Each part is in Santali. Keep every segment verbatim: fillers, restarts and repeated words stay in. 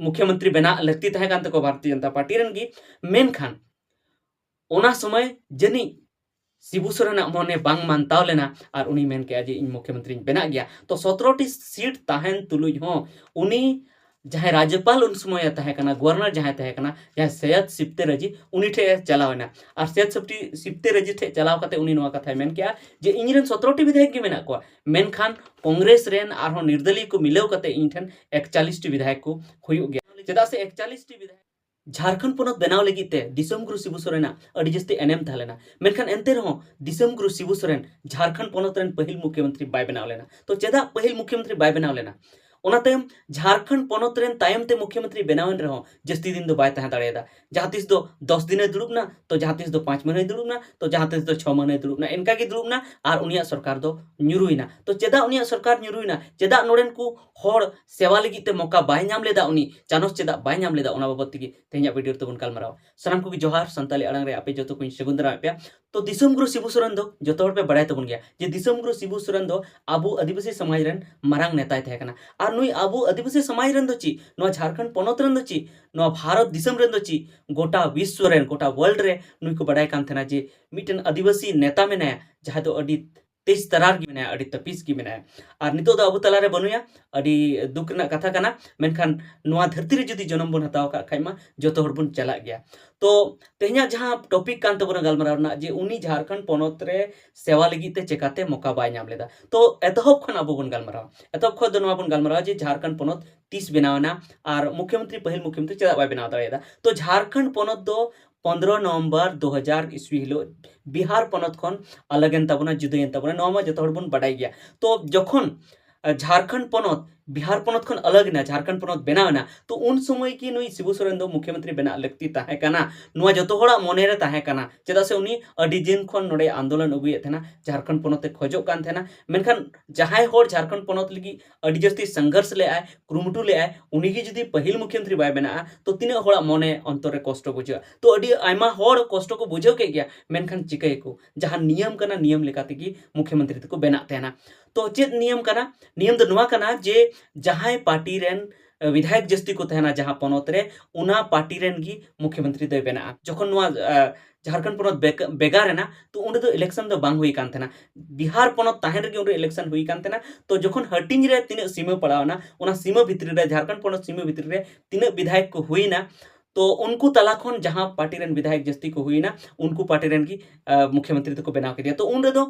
ᱢᱩᱠᱷᱭᱚᱢᱚᱱᱛᱨᱤ ᱵᱮᱱᱟᱜ ᱞᱟᱹᱠᱛᱤ ᱛᱟᱦᱮᱸ ᱠᱟᱱ ᱛᱟᱠᱚᱣᱟ ᱵᱷᱟᱨᱚᱛᱤᱭᱚ ᱡᱚᱱᱚᱛᱟ ᱯᱟᱨᱴᱤ ᱨᱮᱱ ᱜᱮ᱾ ᱢᱮᱱᱠᱷᱟᱱ ᱚᱱᱟ ᱥᱚᱢᱚᱭ ᱡᱟᱹᱱᱤᱡ ᱥᱤᱵᱩ ᱥᱚᱨᱮᱱᱟᱜ ᱢᱚᱱᱮ ᱵᱟᱝ ᱢᱟᱱᱛᱟᱣ ᱞᱮᱱᱟ ᱟᱨ ᱩᱱᱤ ᱢᱮᱱ ᱠᱮᱜᱼᱟ ᱡᱮ ᱤᱧ ᱢᱩᱠᱷᱭᱚᱢᱚᱱᱛᱨᱤᱧ ᱵᱮᱱᱟᱜ ᱜᱮᱭᱟ᱾ ᱛᱚ ᱥᱚᱛᱨᱚ ᱴᱤ ᱥᱤᱴ ᱛᱟᱦᱮᱱ ᱛᱩᱞᱩᱡ ᱦᱚᱸ ᱩᱱᱤ ᱡᱟᱦᱟᱸᱭ ᱨᱟᱡᱽᱡᱚᱯᱟᱞ ᱩᱱ ᱥᱚᱢᱚᱭᱮ ᱛᱟᱦᱮᱸ ᱠᱟᱱᱟ, ᱜᱚᱵᱷᱚᱨᱱᱚᱨ ᱡᱟᱦᱟᱸᱭ ᱛᱟᱦᱮᱸ ᱠᱟᱱᱟ, ᱡᱟᱦᱟᱸᱭ ᱥᱚᱭᱭᱚᱫ ᱥᱤᱯᱛᱮ ᱨᱟᱡᱤ, ᱩᱱᱤ ᱴᱷᱮᱡ ᱮ ᱪᱟᱞᱟᱣ ᱮᱱᱟ᱾ ᱟᱨ ᱥᱚᱭᱭᱚᱫ ᱥᱤᱯᱴᱤ-, ᱥᱤᱯᱛᱮ ᱨᱟᱡᱤ ᱴᱷᱮᱡ ᱪᱟᱞᱟᱣ ᱠᱟᱛᱮ ᱩᱱᱤ ᱱᱚᱣᱟ ᱠᱟᱛᱷᱟᱭ ᱢᱮᱱ ᱠᱮᱜᱼᱟ ᱡᱮ ᱤᱧ ᱨᱮᱱ ᱥᱚᱛᱨᱚ ᱴᱤ ᱵᱤᱫᱷᱟᱭᱚᱠ ᱜᱮ ᱢᱮᱱᱟᱜ ᱠᱚᱣᱟ, ᱢᱮᱱᱠᱷᱟᱱ ᱠᱚᱝᱜᱨᱮᱥ ᱨᱮᱱ ᱟᱨᱦᱚᱸ ᱱᱤᱨᱫᱟᱹᱞᱤᱭᱟᱹ ᱠᱚ ᱢᱤᱞᱟᱹᱣ ᱠᱟᱛᱮ ᱤᱧ ᱴᱷᱮᱱ ᱮᱠᱪᱟᱞᱤᱥ ᱴᱤ ᱵᱤᱫᱷᱟᱭᱚᱠ ᱠᱚ ᱦᱩᱭᱩᱜ ᱜᱮᱭᱟ᱾ ᱪᱮᱫᱟᱜ ᱥᱮ ᱮᱠᱪᱟᱞᱤᱥ ᱴᱤ ᱵᱤᱫᱷᱟᱭᱚᱠ ᱡᱷᱟᱲᱠᱷᱚᱸᱰ ᱯᱚᱱᱚᱛ ᱵᱮᱱᱟᱣ ᱞᱟᱹᱜᱤᱫ ᱛᱮ ᱫᱤᱥᱚᱢ ᱜᱩᱨᱩ ᱥᱤᱵᱩ ᱥᱚᱨᱮᱱᱟᱜ ᱟᱹᱰᱤ ᱡᱟᱹᱥᱛᱤ ᱮᱱᱮᱢ ᱛᱟᱦᱮᱸ ᱞᱮᱱᱟ, ᱢᱮᱱᱠᱷᱟᱱ ᱮᱱᱛᱮ ᱨᱮᱦᱚᱸ ᱫᱤᱥᱚᱢ ᱜᱩᱨᱩ ᱥᱤᱵᱩ ᱥᱚᱨᱮᱱ ᱡᱷᱟᱲᱠᱷᱚᱸᱰ ᱯᱚᱱᱚᱛ ᱨᱮᱱ ᱯᱟᱹᱦᱤᱞ ᱢᱩᱠᱷᱭᱚᱢᱚᱱᱛᱨᱤ ᱵᱟᱭ ᱵᱮᱱᱟᱣ ᱞᱮᱱᱟ᱾ ᱛᱚ ᱪᱮᱫᱟᱜ ᱯᱟᱹᱦᱤᱞ ᱢᱩᱠᱷᱭᱚᱢᱚᱱᱛᱨᱤ ᱵᱟᱭ ᱵᱮᱱᱟᱣ ᱞᱮᱱᱟ? ᱚᱱᱟ ᱛᱟᱭᱚᱢ ᱡᱷᱟᱲᱠᱷᱚᱸᱰ ᱯᱚᱱᱚᱛ ᱨᱮᱱ ᱛᱟᱭᱚᱢ ᱛᱮ ᱢᱩᱠᱷᱭᱚᱢᱚᱱᱛᱨᱤ ᱵᱮᱱᱟᱣ ᱮᱱ ᱨᱮᱦᱚᱸ ᱡᱟᱹᱥᱛᱤ ᱫᱤᱱ ᱫᱚ ᱵᱟᱭ ᱛᱟᱦᱮᱸ ᱫᱟᱲᱮᱭᱟᱫᱟ᱾ ᱡᱟᱦᱟᱸ ᱛᱤᱥ ᱫᱚ ᱫᱚᱥ ᱫᱤᱱᱮ ᱫᱩᱲᱩᱵ ᱱᱟ, ᱛᱚ ᱡᱟᱦᱟᱸ ᱛᱤᱥ ᱫᱚ ᱯᱟᱸᱪ ᱢᱟᱹᱦᱱᱟᱹᱭ ᱫᱩᱲᱩᱵ ᱱᱟ, ᱛᱚ ᱡᱟᱦᱟᱸ ᱛᱤᱥ ᱫᱚ ᱪᱷᱚ ᱢᱟᱹᱦᱱᱟᱹᱭ ᱫᱩᱲᱩᱵ ᱱᱟ, ᱮᱱᱠᱟ ᱜᱮ ᱫᱩᱲᱩᱵ ᱱᱟ ᱟᱨ ᱩᱱᱤᱭᱟᱜ ᱥᱚᱨᱠᱟᱨ ᱫᱚ ᱧᱩᱨᱩᱭᱮᱱᱟ᱾ ᱛᱚ ᱪᱮᱫᱟᱜ ᱩᱱᱤᱭᱟᱜ ᱥᱚᱨᱠᱟᱨ ᱧᱩᱨᱩᱭᱮᱱᱟ? ᱪᱮᱫᱟᱜ ᱱᱚᱰᱮᱱ ᱠᱚ ᱦᱚᱲ ᱥᱮᱵᱟ ᱞᱟᱹᱜᱤᱫ ᱛᱮ ᱢᱚᱠᱟ ᱵᱟᱭ ᱧᱟᱢ ᱞᱮᱫᱟ, ᱩᱱᱤ ᱪᱟᱱᱚᱥ ᱪᱮᱫᱟᱜ ᱵᱟᱭ ᱧᱟᱢ ᱞᱮᱫᱟ, ᱚᱱᱟ ᱵᱟᱵᱚᱫ ᱛᱮᱜᱮ ᱛᱮᱦᱮᱧᱟᱜ ᱵᱷᱤᱰᱤᱭᱳ ᱨᱮᱫᱚ ᱵᱚᱱ ᱜᱟᱞᱢᱟᱨᱟᱣᱟ᱾ ᱥᱟᱱᱟᱢ ᱠᱚᱜᱮ ᱡᱚᱦᱟᱨ, ᱥᱟᱱᱛᱟᱞᱤ ᱟᱲᱟᱝ ᱨᱮ ᱟᱯᱮ ᱡᱚᱛᱚ ᱠᱚᱧ ᱥᱟᱹᱜᱩᱱ ᱫᱟᱨᱟᱢᱮᱫ ᱯᱮᱭᱟ᱾ ᱛᱚ ᱫᱤᱥᱚᱢ ᱜᱩᱨᱩ ᱥᱤᱵᱩ ᱥᱚᱨᱮᱱ ᱫᱚ ᱡᱚᱛᱚ ᱦᱚᱲ ᱯᱮ ᱵᱟᱲᱟᱭ ᱛᱟᱵᱚᱱ ᱜᱮᱭᱟ ᱡᱮ ᱫᱤᱥᱚᱢ ᱜᱩᱨᱩ ᱥᱤᱵᱩ ᱥᱚᱨᱮᱱ ᱫᱚ ᱟᱵᱚ ᱟᱹᱫᱤᱵᱟᱹᱥᱤ ᱥᱚᱢᱟᱡᱽ ᱨᱮᱱ ᱢᱟᱨᱟᱝ ᱱᱮᱛᱟᱭ ᱛᱟᱦᱮᱸ ᱠᱟᱱᱟ᱾ ᱟᱨ ᱱᱩᱭ ᱟᱵᱚ ᱟᱹᱫᱤᱵᱟᱹᱥᱤ ᱥᱚᱢᱟᱡᱽ ᱨᱮᱱ ᱫᱚ ᱪᱮᱫ, ᱱᱚᱣᱟ ᱡᱷᱟᱲᱠᱷᱚᱸᱰ ᱯᱚᱱᱚᱛ ᱨᱮᱱ ᱫᱚ ᱪᱮᱫ, ᱱᱚᱣᱟ ᱵᱷᱟᱨᱚᱛ ᱫᱤᱥᱚᱢ ᱨᱮᱱ ᱫᱚ ᱪᱮᱫ, ᱜᱚᱴᱟ ᱵᱤᱥᱥᱚ ᱨᱮᱱ, ᱜᱚᱴᱟ ᱣᱟᱨᱞᱰ ᱨᱮ ᱱᱩᱭ ᱠᱚ ᱵᱟᱲᱟᱭ ᱠᱟᱱ ᱛᱟᱦᱮᱱᱟ ᱡᱮ ᱢᱤᱫᱴᱮᱱ ᱟᱹᱫᱤᱵᱟᱹᱥᱤ ᱱᱮᱛᱟ ᱢᱮᱱᱟᱭᱟ, ᱡᱟᱦᱟᱸᱭ ᱫᱚ ᱟᱹᱰᱤ ᱛᱮᱡᱽ ᱛᱟᱨᱟᱨ ᱜᱮ ᱢᱮᱱᱟᱭᱟ, ᱟᱹᱰᱤ ᱛᱟᱹᱯᱤᱥ ᱜᱮ ᱢᱮᱱᱟᱭᱟ᱾ ᱟᱨ ᱱᱤᱛᱚᱜ ᱫᱚ ᱟᱵᱚ ᱛᱟᱞᱟᱨᱮ ᱵᱟᱹᱱᱩᱭᱟ, ᱟᱹᱰᱤ ᱫᱩᱠ ᱨᱮᱱᱟᱜ ᱠᱟᱛᱷᱟ ᱠᱟᱱᱟ᱾ ᱢᱮᱱᱠᱷᱟᱱ ᱱᱚᱣᱟ ᱫᱷᱟᱹᱨᱛᱤ ᱨᱮ ᱡᱩᱫᱤ ᱡᱚᱱᱚᱢ ᱵᱚᱱ ᱦᱟᱛᱟᱣ ᱠᱟᱜ ᱠᱷᱟᱡ ᱢᱟ ᱡᱚᱛᱚ ᱦᱚᱲ ᱵᱚᱱ ᱪᱟᱞᱟᱜ ᱜᱮᱭᱟ᱾ ᱛᱚ ᱛᱮᱦᱮᱧᱟᱜ ᱡᱟᱦᱟᱸ ᱴᱚᱯᱤᱠ ᱠᱟᱱ ᱛᱟᱵᱚᱱᱟ ᱜᱟᱞᱢᱟᱨᱟᱣ ᱨᱮᱱᱟᱜ, ᱡᱮ ᱩᱱᱤ ᱡᱷᱟᱲᱠᱷᱚᱸᱰ ᱯᱚᱱᱚᱛ ᱨᱮ ᱥᱮᱣᱟ ᱞᱟᱹᱜᱤᱫ ᱛᱮ ᱪᱮᱠᱟᱛᱮ ᱢᱚᱠᱟ ᱵᱟᱭ ᱧᱟᱢ ᱞᱮᱫᱟ, ᱛᱚ ᱮᱛᱚᱦᱚᱵ ᱠᱷᱚᱱ ᱟᱵᱚ ᱵᱚᱱ ᱜᱟᱞᱢᱟᱨᱟᱣᱟ᱾ ᱮᱛᱚᱦᱚᱵ ᱠᱷᱚᱱ ᱫᱚ ᱱᱚᱣᱟ ᱵᱚᱱ ᱜᱟᱞᱢᱟᱨᱟᱣᱟ ᱡᱮ ᱡᱷᱟᱲᱠᱷᱚᱸᱰ ᱯᱚᱱᱚᱛ ᱛᱤᱥ ᱵᱮᱱᱟᱣ ᱮᱱᱟ ᱟᱨ ᱢᱩᱠᱷᱭᱚᱢᱚᱱᱛᱨᱤ, ᱯᱟᱹᱦᱤᱞ ᱢᱩᱠᱷᱭᱚᱢᱚᱱᱛᱨᱤ ᱪᱮᱫᱟᱜ ᱵᱟᱭ ᱵᱮᱱᱟᱣ ᱫᱟᱲᱮᱭᱟᱫᱟ᱾ ᱛᱚ ᱡᱷᱟᱲᱠᱷᱚᱸᱰ ᱯᱚᱱᱚᱛ ᱫᱚ ᱯᱚᱱᱫᱽᱨᱚ ᱱᱚᱵᱷᱮᱢᱵᱚᱨ ᱫᱩ ᱦᱟᱡᱟᱨ ᱤᱥᱣᱤ ᱦᱤᱞᱳᱜ ᱵᱤᱦᱟᱨ ᱯᱚᱱᱚᱛ ᱠᱷᱚᱱ ᱟᱞᱟᱜᱽ ᱮᱱ ᱛᱟᱵᱚᱱᱟ, ᱡᱩᱫᱟᱹᱭᱮᱱ ᱛᱟᱵᱚᱱᱟ, ᱱᱚᱣᱟ ᱢᱟ ᱡᱚᱛᱚ ᱦᱚᱲ ᱵᱚᱱ ᱵᱟᱰᱟᱭ ᱜᱮᱭᱟ᱾ ᱛᱚ ᱡᱚᱠᱷᱚᱱ ᱟᱨ ᱡᱷᱟᱲᱠᱷᱚᱸᱰ ᱯᱚᱱᱚᱛ ᱵᱤᱦᱟᱨ ᱯᱚᱱᱚᱛ ᱠᱷᱚᱱ ᱟᱞᱟᱜᱽ ᱮᱱᱟ, ᱡᱷᱟᱲᱠᱷᱚᱸᱰ ᱯᱚᱱᱚᱛ ᱵᱮᱱᱟᱣ ᱮᱱᱟ, ᱛᱚ ᱩᱱ ᱥᱚᱢᱚᱭ ᱠᱤ ᱱᱩᱭ ᱥᱤᱵᱩ ᱥᱚᱨᱮᱱ ᱫᱚ ᱢᱩᱠᱷᱭᱚᱢᱚᱱᱛᱨᱤ ᱵᱮᱱᱟᱜ ᱞᱟᱹᱠᱛᱤ ᱛᱟᱦᱮᱸ ᱠᱟᱱᱟ? ᱱᱚᱣᱟ ᱡᱚᱛᱚ ᱦᱚᱲᱟᱜ ᱢᱚᱱᱮ ᱨᱮ ᱛᱟᱦᱮᱸ ᱠᱟᱱᱟ, ᱪᱮᱫᱟᱜ ᱥᱮ ᱩᱱᱤ ᱟᱹᱰᱤ ᱫᱤᱱ ᱠᱷᱚᱱ ᱱᱚᱰᱮ ᱟᱱᱫᱳᱞᱚᱱ ᱟᱹᱜᱩᱭᱮᱫ ᱛᱟᱦᱮᱱᱟ, ᱡᱷᱟᱲᱠᱷᱚᱸᱰ ᱯᱚᱱᱚᱛ ᱮ ᱠᱷᱚᱡᱚᱜ ᱠᱟᱱ ᱛᱟᱦᱮᱱᱟ᱾ ᱢᱮᱱᱠᱷᱟᱱ ᱡᱟᱦᱟᱸᱭ ᱦᱚᱲ ᱡᱷᱟᱲᱠᱷᱚᱸᱰ ᱯᱚᱱᱚᱛ ᱞᱟᱹᱜᱤᱫ ᱟᱹᱰᱤ ᱡᱟᱹᱥᱛᱤ ᱥᱚᱝᱜᱷᱚᱨᱥ ᱞᱮᱜᱼᱟᱭ, ᱠᱩᱨᱩᱢᱩᱴᱩ ᱞᱮᱜᱼᱟᱭ, ᱩᱱᱤ ᱜᱮ ᱡᱩᱫᱤ ᱯᱟᱹᱦᱤᱞ ᱢᱩᱠᱷᱭᱚᱢᱚᱱᱛᱨᱤ ᱵᱟᱭ ᱵᱮᱱᱟᱜᱼᱟ, ᱛᱚ ᱛᱤᱱᱟᱹᱜ ᱦᱚᱲᱟᱜ ᱢᱚᱱᱮ ᱚᱱᱛᱚᱨ ᱨᱮ ᱠᱚᱥᱴᱚ ᱵᱩᱡᱷᱟᱹᱜᱼᱟ? ᱛᱚ ᱟᱹᱰᱤ ᱟᱭᱢᱟ ᱦᱚᱲ ᱠᱚᱥᱴᱚ ᱠᱚ ᱵᱩᱡᱷᱟᱹᱣ ᱠᱮᱫ ᱜᱮᱭᱟ, ᱢᱮᱱᱠᱷᱟᱱ ᱪᱤᱠᱟᱹᱭᱟᱠᱚ? ᱡᱟᱦᱟᱸ ᱱᱤᱭᱚᱢ ᱠᱟᱱᱟ, ᱱᱤᱭᱚᱢ ᱞᱮᱠᱟ ᱛᱮᱜᱮ ᱢᱩᱠᱷᱭᱚᱢᱚᱱᱛᱨᱤ ᱫᱚᱠᱚ ᱵᱮᱱᱟᱜ ᱛᱟᱦᱮᱱᱟ᱾ ᱛᱚ ᱪᱮᱫ ᱱᱤᱭᱚᱢ ᱠᱟᱱᱟ? ᱱᱤᱭᱚᱢ ᱫᱚ ᱱᱚᱣᱟ ᱠᱟᱱᱟ ᱡᱮ ᱡᱟᱦᱟᱸᱭ ᱯᱟᱨᱴᱤ ᱨᱮᱱ ᱵᱤᱫᱷᱟᱭᱚᱠ ᱡᱟᱹᱥᱛᱤ ᱠᱚ ᱛᱟᱦᱮᱱᱟ ᱡᱟᱦᱟᱸ ᱯᱚᱱᱚᱛ ᱨᱮ, ᱚᱱᱟ ᱯᱟᱨᱴᱤ ᱨᱮᱱ ᱜᱮ ᱢᱩᱠᱷᱭᱚᱢᱚᱱᱛᱨᱤ ᱫᱚᱭ ᱵᱮᱱᱟᱜᱼᱟ᱾ ᱡᱚᱠᱷᱚᱱ ᱱᱚᱣᱟ ᱡᱷᱟᱲᱠᱷᱚᱸᱰ ᱯᱚᱱᱚᱛ ᱵᱷᱮᱜᱟᱨ ᱮᱱᱟ, ᱛᱚ ᱚᱸᱰᱮ ᱫᱚ ᱤᱞᱮᱠᱥᱚᱱ ᱫᱚ ᱵᱟᱝ ᱦᱩᱭ ᱠᱟᱱ ᱛᱟᱦᱮᱱᱟ᱾ ᱵᱤᱦᱟᱨ ᱯᱚᱱᱚᱛ ᱛᱟᱦᱮᱱ ᱨᱮᱜᱮ ᱚᱸᱰᱮ ᱤᱞᱮᱠᱥᱚᱱ ᱦᱩᱭ ᱠᱟᱱ ᱛᱟᱦᱮᱱᱟ᱾ ᱛᱚ ᱡᱚᱠᱷᱚᱱ ᱦᱟᱹᱴᱤᱧ ᱨᱮ ᱛᱤᱱᱟᱹᱜ ᱥᱤᱢᱟᱹ ᱯᱟᱲᱟᱣ ᱮᱱᱟ, ᱚᱱᱟ ᱥᱤᱢᱟᱹ ᱵᱷᱤᱛᱨᱤ ᱨᱮ, ᱡᱷᱟᱲᱠᱷᱚᱸᱰ ᱯᱚᱱᱚᱛ ᱥᱤᱢᱟᱹ ᱵᱷᱤᱛᱨᱤ ᱨᱮ ᱛᱤᱱᱟᱹᱜ ᱵᱤᱫᱷᱟᱭᱚᱠ ᱠᱚ ᱦᱩᱭᱱᱟ, ᱛᱚ ᱩᱱᱠᱩ ᱛᱟᱞᱟ ᱠᱷᱚᱱ ᱡᱟᱦᱟᱸ ᱯᱟᱨᱴᱤ ᱨᱮᱱ ᱵᱤᱫᱷᱟᱭᱚᱠ ᱡᱟᱹᱥᱛᱤ ᱠᱚ ᱦᱩᱭᱱᱟ, ᱩᱱᱠᱩ ᱯᱟᱨᱴᱤ ᱨᱮᱱ ᱜᱮ ᱢᱩᱠᱷᱭᱚᱢᱚᱱᱛᱨᱤ ᱫᱚᱠᱚ ᱵᱮᱱᱟᱣ ᱠᱮᱫᱮᱭᱟ᱾ ᱛᱚ ᱩᱱ ᱨᱮᱫᱚ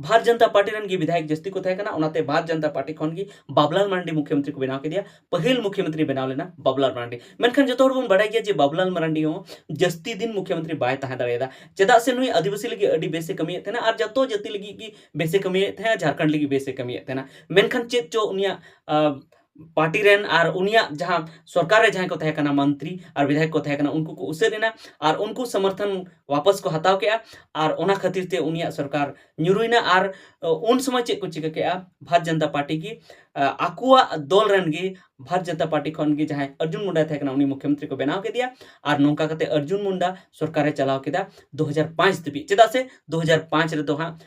ᱵᱷᱟᱨᱚᱛ ᱡᱚᱱᱚᱛᱟ ᱯᱟᱨᱴᱤ ᱨᱮᱱ ᱜᱮ ᱵᱤᱫᱷᱟᱭᱚᱠ ᱡᱟᱹᱥᱛᱤ ᱠᱚ ᱛᱟᱦᱮᱸ ᱠᱟᱱᱟ, ᱚᱱᱟᱛᱮ ᱵᱷᱟᱨᱚᱛ ᱡᱚᱱᱚᱛᱟ ᱯᱟᱨᱴᱤ ᱠᱷᱚᱱ ᱜᱮ ᱵᱟᱵᱩᱞᱟᱞ ᱢᱟᱨᱟᱱᱰᱤ ᱢᱩᱠᱷᱭᱚᱢᱚᱱᱛᱨᱤ ᱠᱚ ᱵᱮᱱᱟᱣ ᱠᱮᱫᱮᱭᱟ, ᱯᱟᱹᱦᱤᱞ ᱢᱩᱠᱷᱭᱚᱢᱚᱱᱛᱨᱤ ᱵᱮᱱᱟᱣ ᱞᱮᱱᱟ ᱵᱟᱵᱩᱞᱟᱞ ᱢᱟᱨᱟᱱᱰᱤ᱾ ᱢᱮᱱᱠᱷᱟᱱ ᱡᱚᱛᱚ ᱦᱚᱲ ᱵᱚᱱ ᱵᱟᱲᱟᱭ ᱜᱮᱭᱟ ᱡᱮ ᱵᱟᱵᱩᱞᱟᱞ ᱢᱟᱨᱟᱱᱰᱤ ᱦᱚᱸ ᱡᱟᱹᱥᱛᱤ ᱫᱤᱱ ᱢᱩᱠᱷᱭᱚᱢᱚᱱᱛᱨᱤ ᱵᱟᱭ ᱛᱟᱦᱮᱸ ᱫᱟᱲᱮᱭᱟᱫᱟ᱾ ᱪᱮᱫᱟᱜ ᱥᱮ ᱱᱩᱭ ᱟᱹᱫᱤᱵᱟᱹᱥᱤ ᱞᱟᱹᱜᱤᱫ ᱟᱹᱰᱤ ᱵᱮᱥᱮ ᱠᱟᱹᱢᱤᱭᱮᱫ ᱛᱟᱦᱮᱱᱟ ᱟᱨ ᱡᱚᱛᱚ ᱡᱟᱹᱛᱤ ᱞᱟᱹᱜᱤᱫ ᱜᱮ ᱵᱮᱥᱮ ᱠᱟᱹᱢᱤᱭᱮᱫ ᱛᱟᱦᱮᱸᱱᱟ, ᱡᱷᱟᱲᱠᱷᱚᱸᱰ ᱞᱟᱹᱜᱤᱫ ᱵᱮᱥᱮ ᱠᱟᱹᱢᱤᱭᱮᱫ ᱛᱟᱦᱮᱱᱟ᱾ ᱢᱮᱱᱠᱷᱟᱱ ᱪᱮᱫ ᱪᱚ ᱩᱱᱤᱭᱟᱜ ᱯᱟᱨᱴᱤ ᱨᱮᱱ ᱟᱨ ᱩᱱᱤᱭᱟᱜ ᱡᱟᱦᱟᱸ ᱥᱚᱨᱠᱟᱨ ᱨᱮ ᱡᱟᱦᱟᱸᱭ ᱠᱚ ᱛᱟᱦᱮᱸ ᱠᱟᱱᱟ, ᱢᱚᱱᱛᱨᱤ ᱟᱨ ᱵᱤᱫᱷᱟᱭᱚᱠ ᱠᱚ ᱛᱟᱦᱮᱸ ᱠᱟᱱᱟ, ᱩᱱᱠᱩ ᱠᱚ ᱩᱥᱟᱹᱫ ᱮᱱᱟ ᱟᱨ ᱩᱱᱠᱩ ᱥᱚᱢᱚᱨᱛᱷᱚᱱ ᱣᱟᱯᱟᱥ ᱠᱚ ᱦᱟᱛᱟᱣ ᱠᱮᱜᱼᱟ᱾ ᱟᱨ ᱚᱱᱟ ᱠᱷᱟᱹᱛᱤᱨ ᱛᱮ ᱩᱱᱤᱭᱟᱜ ᱥᱚᱨᱠᱟᱨ ᱧᱩᱨᱩᱭᱮᱱᱟ᱾ ᱟᱨ ᱩᱱ ᱥᱚᱢᱚᱭ ᱪᱮᱫ ᱠᱚ ᱪᱤᱠᱟᱹ ᱠᱮᱜᱼᱟ? ᱵᱷᱟᱨᱚᱛ ᱡᱚᱱᱚᱛᱟ ᱯᱟᱨᱴᱤ ᱜᱮ ᱟᱠᱚᱣᱟᱜ ᱫᱚᱞ ᱨᱮᱱ ᱜᱮ ᱵᱷᱟᱨᱚᱛ ᱡᱚᱱᱚᱛᱟ ᱯᱟᱨᱴᱤ ᱠᱷᱚᱱ ᱜᱮ ᱡᱟᱦᱟᱸᱭ ᱚᱨᱡᱩᱱ ᱢᱩᱱᱰᱟ ᱛᱟᱦᱮᱸ ᱠᱟᱱᱟ, ᱩᱱᱤ ᱢᱩᱠᱷᱭᱚᱢᱚᱱᱛᱨᱤ ᱠᱚ ᱵᱮᱱᱟᱣ ᱠᱮᱫᱮᱭᱟ᱾ ᱟᱨ ᱱᱚᱝᱠᱟ ᱠᱟᱛᱮ ᱚᱨᱡᱩᱱ ᱢᱩᱱᱰᱟ ᱥᱚᱨᱠᱟᱨᱮ ᱪᱟᱞᱟᱣ ᱠᱮᱫᱟ ᱫᱩ ᱦᱟᱡᱟᱨ ᱯᱟᱸᱪ ᱫᱷᱟᱹᱵᱤᱡ᱾ ᱪᱮᱫᱟᱜ ᱥᱮ ᱫᱩ ᱦᱟᱡᱟᱨ ᱯᱟᱸᱪ ᱨᱮᱫᱚ ᱦᱟᱸᱜ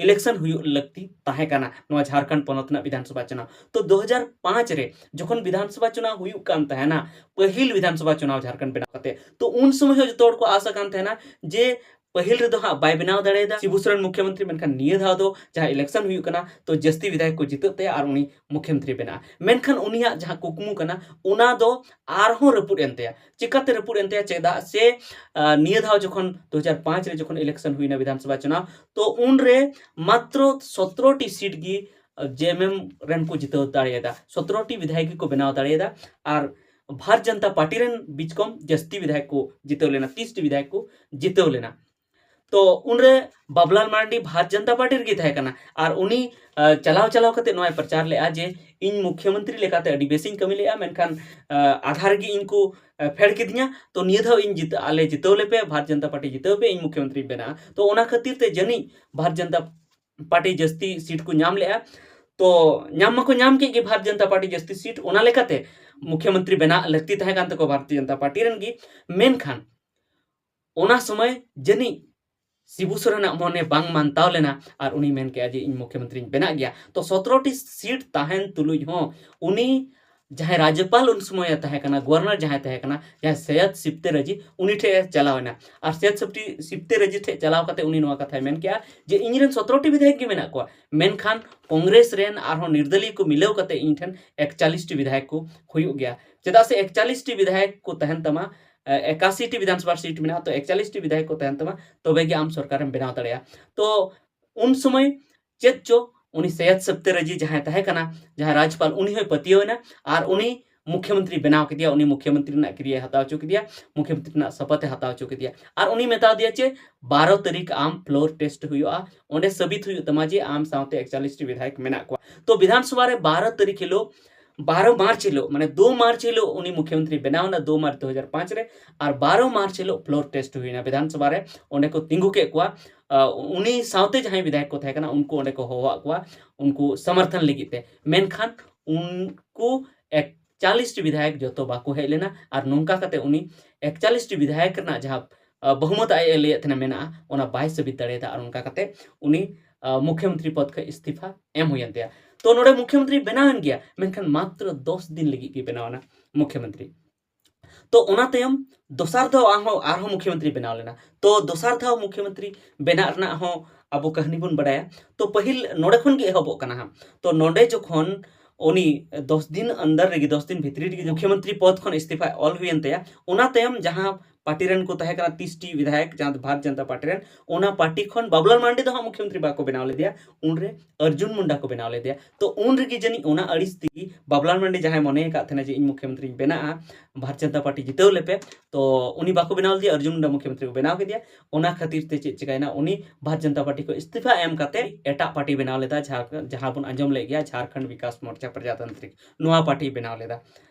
ᱤᱞᱮᱠᱥᱚᱱ ᱦᱩᱭᱩᱜ ᱞᱟᱹᱠᱛᱤ ᱛᱟᱦᱮᱸ ᱠᱟᱱᱟ ᱱᱚᱣᱟ ᱡᱷᱟᱲᱠᱷᱚᱸᱰ ᱯᱚᱱᱚᱛ ᱨᱮᱱᱟᱜ ᱵᱤᱫᱷᱟᱱ ᱥᱚᱵᱷᱟ ᱪᱩᱱᱟᱣ᱾ ᱛᱚ ᱫᱩ ᱦᱟᱡᱟᱨ ᱯᱟᱸᱪ ᱨᱮ ᱡᱚᱠᱷᱚᱱ ᱵᱤᱫᱷᱟᱱ ᱥᱚᱵᱷᱟ ᱪᱩᱱᱟᱣ ᱦᱩᱭᱩᱜ ᱠᱟᱱ ᱛᱟᱦᱮᱱᱟ, ᱯᱟᱹᱦᱤᱞ ᱵᱤᱫᱷᱟᱱ ᱥᱚᱵᱷᱟ ᱪᱩᱱᱟᱣ ᱡᱷᱟᱲᱠᱷᱚᱸᱰ ᱵᱮᱱᱟᱣ ᱠᱟᱛᱮ, ᱛᱚ ᱩᱱ ᱥᱚᱢᱚᱭ ᱦᱚᱸ ᱡᱚᱛᱚ ᱦᱚᱲ ᱠᱚ ᱟᱥ ᱟᱠᱟᱱ ᱛᱟᱦᱮᱱᱟ ᱡᱮ ᱯᱟᱹᱦᱤᱞ ᱨᱮᱫᱚ ᱦᱟᱸᱜ ᱵᱟᱭ ᱵᱮᱱᱟᱣ ᱫᱟᱲᱮᱭᱟᱫᱟ ᱥᱤᱵᱩ ᱥᱚᱨᱮᱱ ᱢᱩᱠᱷᱭᱚᱢᱚᱱᱛᱨᱤ, ᱢᱮᱱᱠᱷᱟᱱ ᱱᱤᱭᱟᱹ ᱫᱷᱟᱣ ᱫᱚ ᱡᱟᱦᱟᱸ ᱤᱞᱮᱠᱥᱚᱱ ᱦᱩᱭᱩᱜ ᱠᱟᱱᱟ, ᱛᱚ ᱡᱟᱹᱥᱛᱤ ᱵᱤᱫᱷᱟᱭᱚᱠ ᱠᱚ ᱡᱤᱛᱟᱹᱜ ᱛᱟᱭᱟ ᱟᱨ ᱩᱱᱤ ᱢᱩᱠᱷᱭᱚᱢᱚᱱᱛᱨᱤ ᱵᱮᱱᱟᱜᱼᱟ᱾ ᱢᱮᱱᱠᱷᱟᱱ ᱩᱱᱤᱭᱟᱜ ᱡᱟᱦᱟᱸ ᱠᱩᱠᱢᱩ ᱠᱟᱱᱟ, ᱚᱱᱟ ᱫᱚ ᱟᱨᱦᱚᱸ ᱨᱟᱹᱯᱩᱫ ᱮᱱ ᱛᱟᱭᱟ᱾ ᱪᱮᱠᱟᱛᱮ ᱨᱟᱹᱯᱩᱫ ᱮᱱ ᱛᱟᱭᱟ? ᱪᱮᱫᱟᱜ ᱥᱮ ᱱᱤᱭᱟᱹ ᱫᱷᱟᱣ ᱡᱚᱠᱷᱚᱱ ᱫᱩ ᱦᱟᱡᱟᱨ ᱯᱟᱸᱪ ᱨᱮ ᱡᱚᱠᱷᱚᱱ ᱤᱞᱮᱠᱥᱚᱱ ᱦᱩᱭᱱᱟ ᱵᱤᱫᱷᱟᱱ ᱥᱚᱵᱷᱟ ᱪᱩᱱᱟᱣ, ᱛᱚ ᱩᱱᱨᱮ ᱢᱟᱛᱨᱚ ᱥᱚᱛᱨᱚ ᱴᱤ ᱥᱤᱴ ᱜᱮ ᱡᱮ ᱮᱢ ᱮᱢ ᱨᱮᱱ ᱠᱚ ᱡᱤᱛᱟᱹᱣ ᱫᱟᱲᱮᱭᱟᱫᱟ, ᱥᱚᱛᱨᱚ ᱴᱤ ᱵᱤᱫᱷᱟᱭᱚᱠ ᱜᱮᱠᱚ ᱵᱮᱱᱟᱣ ᱫᱟᱲᱮᱭᱟᱫᱟ᱾ ᱟᱨ ᱵᱷᱟᱨᱚᱛ ᱡᱚᱱᱚᱛᱟ ᱯᱟᱨᱴᱤ ᱨᱮᱱ ᱵᱤᱪᱠᱚᱢ ᱡᱟᱹᱥᱛᱤ ᱵᱤᱫᱷᱟᱭᱚᱠ ᱠᱚ ᱡᱤᱛᱟᱹᱣ ᱞᱮᱱᱟ, ᱛᱤᱨᱤᱥ ᱴᱤ ᱵᱤᱫᱷᱟᱭᱚᱠ ᱠᱚ ᱡᱤᱛᱟᱹᱣ ᱞᱮᱱᱟ᱾ ᱛᱚ ᱩᱱᱨᱮ ᱵᱟᱵᱩᱞᱟᱞ ᱢᱟᱨᱟᱱᱰᱤ ᱵᱷᱟᱨᱚᱛ ᱡᱚᱱᱚᱛᱟ ᱯᱟᱨᱴᱤ ᱨᱮᱜᱮ ᱛᱟᱦᱮᱸ ᱠᱟᱱᱟ ᱟᱨ ᱩᱱᱤ ᱪᱟᱞᱟᱣ ᱪᱟᱞᱟᱣ ᱠᱟᱛᱮ ᱱᱚᱣᱟᱭ ᱯᱨᱚᱪᱟᱨ ᱞᱮᱫᱼᱟ ᱡᱮ ᱤᱧ ᱢᱩᱠᱷᱭᱚᱢᱚᱱᱛᱨᱤ ᱞᱮᱠᱟᱛᱮ ᱟᱹᱰᱤ ᱵᱮᱥᱤᱧ ᱠᱟᱹᱢᱤ ᱞᱮᱫᱼᱟ, ᱢᱮᱱᱠᱷᱟᱱ ᱟᱫᱷᱟ ᱨᱮᱜᱮ ᱤᱧ ᱠᱚ ᱯᱷᱮᱰ ᱠᱤᱫᱤᱧᱟ᱾ ᱛᱚ ᱱᱤᱭᱟᱹ ᱫᱷᱟᱣ ᱤᱧ ᱡᱤᱛᱟᱹ ᱟᱞᱮ ᱡᱤᱛᱟᱹᱣ ᱞᱮᱯᱮ, ᱵᱷᱟᱨᱚᱛ ᱡᱚᱱᱚᱛᱟ ᱯᱟᱨᱴᱤ ᱡᱤᱛᱟᱹᱣ ᱯᱮ, ᱤᱧ ᱢᱩᱠᱷᱭᱚᱢᱚᱱᱛᱨᱤᱧ ᱵᱮᱱᱟᱜᱼᱟ᱾ ᱛᱚ ᱚᱱᱟ ᱠᱷᱟᱹᱛᱤᱨ ᱛᱮ ᱡᱟᱹᱱᱤᱡ ᱵᱷᱟᱨᱚᱛ ᱡᱚᱱᱚᱛᱟ ᱯᱟᱨᱴᱤ ᱡᱟᱹᱥᱛᱤ ᱥᱤᱴ ᱠᱚ ᱧᱟᱢ ᱞᱮᱜᱼᱟ᱾ ᱛᱚ ᱧᱟᱢ ᱢᱟᱠᱚ ᱧᱟᱢ ᱠᱮᱫ ᱜᱮ ᱵᱷᱟᱨᱚᱛ ᱡᱚᱱᱚᱛᱟ ᱯᱟᱨᱴᱤ ᱡᱟᱹᱥᱛᱤ ᱥᱤᱴ, ᱚᱱᱟ ᱞᱮᱠᱟᱛᱮ ᱢᱩᱠᱷᱭᱚᱢᱚᱱᱛᱨᱤ ᱵᱮᱱᱟᱜ ᱞᱟᱹᱠᱛᱤ ᱛᱟᱦᱮᱸ ᱠᱟᱱ ᱛᱟᱠᱚᱣᱟ ᱵᱷᱟᱨᱚᱛᱤᱭᱚ ᱡᱚᱱᱚᱛᱟ ᱯᱟᱨᱴᱤ ᱨᱮᱱ ᱜᱮ᱾ ᱢᱮᱱᱠᱷᱟᱱ ᱚᱱᱟ ᱥᱚᱢᱚᱭ ᱡᱟᱹᱱᱤᱡ ᱥᱤᱵᱩ ᱥᱚᱨᱮᱱᱟᱜ ᱢᱚᱱᱮ ᱵᱟᱝ ᱢᱟᱱᱛᱟᱣ ᱞᱮᱱᱟ ᱟᱨ ᱩᱱᱤ ᱢᱮᱱ ᱠᱮᱜᱼᱟ ᱡᱮ ᱤᱧ ᱢᱩᱠᱷᱭᱚᱢᱚᱱᱛᱨᱤᱧ ᱵᱮᱱᱟᱜ ᱜᱮᱭᱟ᱾ ᱛᱚ ᱥᱚᱛᱨᱚ ᱴᱤ ᱥᱤᱴ ᱛᱟᱦᱮᱱ ᱛᱩᱞᱩᱡ ᱦᱚᱸ ᱩᱱᱤ ᱡᱟᱦᱟᱸᱭ ᱨᱟᱡᱽᱡᱚᱯᱟᱞ ᱩᱱ ᱥᱚᱢᱚᱭᱮ ᱛᱟᱦᱮᱸ ᱠᱟᱱᱟ, ᱜᱚᱵᱷᱚᱨᱱᱚᱨ ᱡᱟᱦᱟᱸᱭ ᱛᱟᱦᱮᱸ ᱠᱟᱱᱟ, ᱡᱟᱦᱟᱸᱭ ᱥᱚᱭᱭᱚᱫ ᱥᱤᱯᱛᱮ ᱨᱟᱡᱤ, ᱩᱱᱤ ᱴᱷᱮᱱ ᱮ ᱪᱟᱞᱟᱣ ᱮᱱᱟ᱾ ᱟᱨ ᱥᱚᱭᱭᱚᱫ ᱥᱤᱯᱴᱤ-, ᱥᱤᱯᱛᱮ ᱨᱟᱡᱤ ᱴᱷᱮᱱ ᱪᱟᱞᱟᱣ ᱠᱟᱛᱮ ᱩᱱᱤ ᱱᱚᱣᱟ ᱠᱟᱛᱷᱟᱭ ᱢᱮᱱ ᱠᱮᱜᱼᱟ ᱡᱮ ᱤᱧ ᱨᱮᱱ ᱥᱚᱛᱨᱚ ᱴᱤ ᱵᱤᱫᱷᱟᱭᱚᱠ ᱜᱮ ᱢᱮᱱᱟᱜ ᱠᱚᱣᱟ, ᱢᱮᱱᱠᱷᱟᱱ ᱠᱚᱝᱜᱨᱮᱥ ᱨᱮᱱ ᱟᱨᱦᱚᱸ ᱱᱤᱨᱫᱟᱹᱞᱤᱭᱟᱹ ᱠᱚ ᱢᱤᱞᱟᱹᱣ ᱠᱟᱛᱮ ᱤᱧ ᱴᱷᱮᱱ ᱮᱠᱪᱟᱞᱤᱥ ᱴᱤ ᱵᱤᱫᱷᱟᱭᱚᱠ ᱠᱚ ᱦᱩᱭᱩᱜ ᱜᱮᱭᱟ᱾ ᱪᱮᱫᱟᱜ ᱥᱮ ᱮᱠᱪᱟᱞᱤᱥ ᱴᱤ ᱵᱤᱫᱷᱟᱭᱚᱠ ᱠᱚ ᱛᱟᱦᱮᱱ ᱛᱟᱢᱟ, ᱮ, ᱮᱠᱟᱥᱤ ᱴᱤ ᱵᱤᱫᱷᱟᱱᱥᱚᱵᱷᱟ ᱥᱤᱴ ᱢᱮᱱᱟᱜᱼᱟ, ᱛᱚ ᱮᱠᱪᱟᱞᱤᱥ ᱴᱤ ᱵᱤᱫᱷᱟᱭᱚᱠ ᱠᱚ ᱛᱟᱦᱮᱱ ᱛᱟᱢᱟ, ᱛᱚᱵᱮ ᱜᱮ ᱟᱢ ᱥᱚᱨᱠᱟᱨᱮᱢ ᱵᱮᱱᱟᱣ ᱫᱟᱲᱮᱭᱟᱜᱼᱟ᱾ ᱛᱚ ᱩᱱ ᱥᱚᱢᱚᱭ ᱪᱮᱫ ᱪᱚ ᱩᱱᱤ ᱥᱚᱭᱭᱚᱫ ᱥᱤᱯᱛᱮ ᱨᱟᱡᱤ ᱡᱟᱦᱟᱸᱭ ᱛᱟᱦᱮᱸ ᱠᱟᱱᱟ, ᱡᱟᱦᱟᱸᱭ ᱨᱟᱡᱽᱯᱟᱞ, ᱩᱱᱤ ᱦᱚᱸᱭ ᱯᱟᱹᱛᱭᱟᱹᱣ ᱮᱱᱟ ᱟᱨ ᱩᱱᱤ ᱢᱩᱠᱷᱭᱚᱢᱚᱱᱛᱨᱤ ᱵᱮᱱᱟᱣ ᱠᱮᱫᱮᱭᱟ, ᱩᱱᱤ ᱢᱩᱠᱷᱭᱚᱢᱚᱱᱛᱨᱤ ᱨᱮᱱᱟᱜ ᱠᱨᱤᱭᱟᱭ ᱦᱟᱛᱟᱣ ᱦᱚᱪᱚ ᱠᱮᱫᱮᱭᱟ, ᱢᱩᱠᱷᱭᱚᱢᱚᱱᱛᱨᱤ ᱨᱮᱱᱟᱜ ᱥᱚᱯᱚᱛ ᱮ ᱦᱟᱛᱟᱣ ᱦᱚᱪᱚ ᱠᱮᱫᱮᱭᱟ᱾ ᱟᱨ ᱩᱱᱤ ᱢᱮᱛᱟ ᱫᱮᱭᱟ ᱡᱮ ᱵᱟᱨᱚ ᱛᱟᱹᱨᱤᱠᱷ ᱟᱢ ᱯᱷᱞᱳᱨ ᱴᱮᱥᱴ ᱦᱩᱭᱩᱜᱼᱟ, ᱚᱸᱰᱮ ᱥᱟᱹᱵᱤᱛ ᱦᱩᱭᱩᱜ ᱛᱟᱢᱟ ᱡᱮ ᱟᱢ ᱥᱟᱶᱛᱮ ᱮᱠᱪᱟᱞᱤᱥ ᱴᱤ ᱵᱤᱫᱷᱟᱭᱚᱠ ᱢᱮᱱᱟᱜ ᱠᱚᱣᱟ᱾ ᱛᱚ ᱵᱤᱫᱷᱟᱱ ᱥᱚᱵᱷᱟ ᱨᱮ ᱵᱟᱨᱚ ᱛᱟᱹᱨᱤᱠᱷ ᱦᱤᱞᱳᱜ, ᱵᱟᱨᱚ ᱢᱟᱨᱪ ᱦᱤᱞᱳᱜ, ᱢᱟᱱᱮ ᱫᱩ ᱢᱟᱨᱪ ᱦᱤᱞᱳᱜ ᱩᱱᱤ ᱢᱩᱠᱷᱭᱚᱢᱚᱱᱛᱨᱤ ᱵᱮᱱᱟᱣ ᱮᱱᱟ, ᱫᱩ ᱢᱟᱨᱪ ᱫᱩ ᱦᱟᱡᱟᱨ ᱯᱟᱸᱪ ᱨᱮ, ᱟᱨ ᱵᱟᱨᱚ ᱢᱟᱨᱪ ᱦᱤᱞᱳᱜ ᱯᱷᱞᱳᱨ ᱴᱮᱥᱴ ᱦᱩᱭᱱᱟ ᱵᱤᱫᱷᱟᱱ ᱥᱚᱵᱷᱟ ᱨᱮ, ᱚᱸᱰᱮ ᱠᱚ ᱛᱤᱸᱜᱩ ᱠᱮᱫ ᱠᱚᱣᱟ᱾ ᱟᱸ, ᱩᱱᱤ ᱥᱟᱶᱛᱮ ᱡᱟᱦᱟᱸᱭ ᱵᱤᱫᱷᱟᱭᱚᱠ ᱠᱚ ᱛᱟᱦᱮᱸ ᱠᱟᱱᱟ, ᱩᱱᱠᱩ ᱚᱸᱰᱮ ᱠᱚ ᱦᱚᱦᱚᱣᱟᱫ ᱠᱚᱣᱟ ᱩᱱᱠᱩ ᱥᱚᱢᱚᱨᱛᱷᱚᱱ ᱞᱟᱹᱜᱤᱫ ᱛᱮ, ᱢᱮᱱᱠᱷᱟᱱ ᱩᱱᱠᱩ ᱮᱠᱪᱟᱞᱤᱥ ᱴᱤ ᱵᱤᱫᱷᱟᱭᱚᱠ ᱡᱚᱛᱚ ᱵᱟᱠᱚ ᱦᱮᱡ ᱞᱮᱱᱟ᱾ ᱟᱨ ᱱᱚᱝᱠᱟ ᱠᱟᱛᱮ ᱩᱱᱤ ᱮᱠᱪᱟᱞᱤᱥ ᱴᱤ ᱵᱤᱫᱷᱟᱭᱚᱠ ᱨᱮᱱᱟᱜ ᱡᱟᱦᱟᱸ, ᱟᱸ, ᱵᱚᱦᱩᱢᱚᱛ ᱟᱡ ᱮ ᱞᱟᱹᱭᱮᱫ ᱛᱟᱦᱮᱱᱟ ᱢᱮᱱᱟᱜᱼᱟ, ᱚᱱᱟ ᱵᱟᱭ ᱥᱟᱹᱵᱤᱛ ᱫᱟᱲᱮᱭᱟᱫᱟ᱾ ᱟᱨ ᱚᱱᱠᱟ ᱠᱟᱛᱮ ᱩᱱᱤ, ᱟᱸ, ᱢᱩᱠᱷᱭᱚᱢᱚᱱᱛᱨᱤ ᱯᱚᱫ ᱠᱷᱚᱱ ᱤᱥᱛᱤᱯᱷᱟ ᱮᱢ ᱦᱩᱭᱮᱱ ᱛᱟᱭᱟ᱾ ᱛᱚ ᱱᱚᱰᱮ ᱢᱩᱠᱷᱭᱚᱢᱚᱱᱛᱨᱤ ᱵᱮᱱᱟᱣ ᱮᱱ ᱜᱮᱭᱟ, ᱢᱮᱱᱠᱷᱟᱱ ᱢᱟᱛᱨᱚ ᱫᱚᱥ ᱫᱤᱱ ᱞᱟᱹᱜᱤᱫ ᱜᱮ ᱵᱮᱱᱟᱣ ᱮᱱᱟ ᱢᱩᱠᱷᱭᱚᱢᱚᱱᱛᱨᱤ᱾ ᱛᱚ ᱚᱱᱟ ᱛᱟᱭᱚᱢ ᱫᱚᱥᱟᱨ ᱫᱷᱟᱣ ᱟᱨᱦᱚᱸ, ᱟᱨᱦᱚᱸ ᱢᱩᱠᱷᱭᱚᱢᱚᱱᱛᱨᱤ ᱵᱮᱱᱟᱣ ᱞᱮᱱᱟ᱾ ᱛᱚ ᱫᱚᱥᱟᱨ ᱫᱷᱟᱣ ᱢᱩᱠᱷᱭᱚᱢᱚᱱᱛᱨᱤ ᱵᱮᱱᱟᱜ ᱨᱮᱱᱟᱜ ᱦᱚᱸ ᱟᱵᱚ ᱠᱟᱹᱦᱱᱤ ᱵᱚᱱ ᱵᱟᱰᱟᱭᱟ᱾ ᱛᱚ ᱯᱟᱹᱦᱤᱞ ᱱᱚᱰᱮ ᱠᱷᱚᱱ ᱜᱮ ᱮᱦᱚᱵᱚᱜ ᱠᱟᱱᱟ ᱦᱟᱸᱜ᱾ ᱛᱚ ᱱᱚᱰᱮ ᱡᱚᱠᱷᱚᱱ ᱩᱱᱤ ᱫᱚᱥ ᱫᱤᱱ ᱟᱱᱫᱟᱨ ᱨᱮᱜᱮ, ᱫᱚᱥ ᱫᱤᱱ ᱵᱷᱤᱛᱨᱤ ᱨᱮᱜᱮ ᱢᱩᱠᱷᱭᱚᱢᱚᱱᱛᱨᱤ ᱯᱚᱫ ᱠᱷᱚᱱ ᱤᱥᱛᱤᱯᱷᱟ ᱚᱞ ᱦᱩᱭᱮᱱ ᱛᱟᱭᱟ, ᱚᱱᱟ ᱛᱟᱭᱚᱢ ᱡᱟᱦᱟᱸ ᱯᱟᱨᱴᱤ ᱨᱮᱱ ᱠᱚ ᱛᱟᱦᱮᱸ ᱠᱟᱱᱟ ᱛᱤᱥ ᱴᱤ ᱵᱤᱫᱷᱟᱭᱚᱠ, ᱡᱟᱦᱟᱸ ᱫᱚ ᱵᱷᱟᱨᱚᱛ ᱡᱚᱱᱚᱛᱟ ᱯᱟᱨᱴᱤ ᱨᱮᱱ, ᱚᱱᱟ ᱯᱟᱨᱴᱤ ᱠᱷᱚᱱ ᱵᱟᱵᱩᱞᱟᱞ ᱢᱟᱨᱟᱱᱰᱤ ᱫᱚ ᱦᱟᱸᱜ ᱢᱩᱠᱷᱭᱚᱢᱚᱱᱛᱨᱤ ᱵᱟᱠᱚ ᱵᱮᱱᱟᱣ ᱞᱮᱫᱮᱭᱟ, ᱩᱱᱨᱮ ᱚᱨᱡᱩᱱ ᱢᱩᱱᱰᱟ ᱠᱚ ᱵᱮᱱᱟᱣ ᱞᱮᱫᱮᱭᱟ᱾ ᱛᱚ ᱩᱱ ᱨᱮᱜᱮ ᱡᱟᱹᱱᱤᱡ ᱚᱱᱟ ᱟᱹᱲᱤᱥ ᱛᱮᱜᱮ ᱵᱟᱵᱩᱞᱟᱞ ᱢᱟᱨᱟᱱᱰᱤ ᱡᱟᱦᱟᱸᱭ ᱢᱚᱱᱮ ᱟᱠᱟᱫ ᱛᱟᱦᱮᱱᱟ ᱡᱮ ᱤᱧ ᱢᱩᱠᱷᱭᱚᱢᱚᱱᱛᱨᱤᱧ ᱵᱮᱱᱟᱜᱼᱟ, ᱵᱷᱟᱨᱚᱛ ᱡᱚᱱᱚᱛᱟ ᱯᱟᱨᱴᱤ ᱡᱤᱛᱟᱹᱣ ᱞᱮᱯᱮ, ᱛᱚ ᱩᱱᱤ ᱵᱟᱠᱚ ᱵᱮᱱᱟᱣ ᱞᱮᱫᱮᱭᱟ, ᱚᱨᱡᱩᱱ ᱢᱩᱱᱰᱟ ᱢᱩᱠᱷᱭᱚᱢᱚᱱᱛᱨᱤ ᱠᱚ ᱵᱮᱱᱟᱣ ᱠᱮᱫᱮᱭᱟ᱾ ᱚᱱᱟ ᱠᱷᱟᱹᱛᱤᱨ ᱛᱮ ᱪᱮᱫ ᱪᱤᱠᱟᱭᱮᱱᱟ, ᱩᱱᱤ ᱵᱷᱟᱨᱚᱛ ᱡᱚᱱᱚᱛᱟ ᱯᱟᱨᱴᱤ ᱠᱷᱚᱱ ᱤᱥᱛᱤᱯᱷᱟ ᱮᱢ ᱠᱟᱛᱮ ᱮᱴᱟᱜ ᱯᱟᱨᱴᱤ ᱵᱮᱱᱟᱣ ᱞᱮᱫᱟ, ᱡᱟᱦᱟᱸ, ᱡᱟᱦᱟᱸ ᱵᱚᱱ ᱟᱸᱡᱚᱢ ᱞᱮᱫ ᱜᱮᱭᱟ, ᱡᱷᱟᱨᱠᱷᱚᱸᱰ ᱵᱤᱠᱟᱥ ᱢᱳᱨᱪᱟ ᱯᱨᱚᱡᱟᱛᱟᱱᱛᱨᱤᱠ, ᱱᱚᱣᱟ ᱯᱟᱨᱴᱤ ᱵᱮᱱᱟᱣ ᱞᱮᱫᱟ,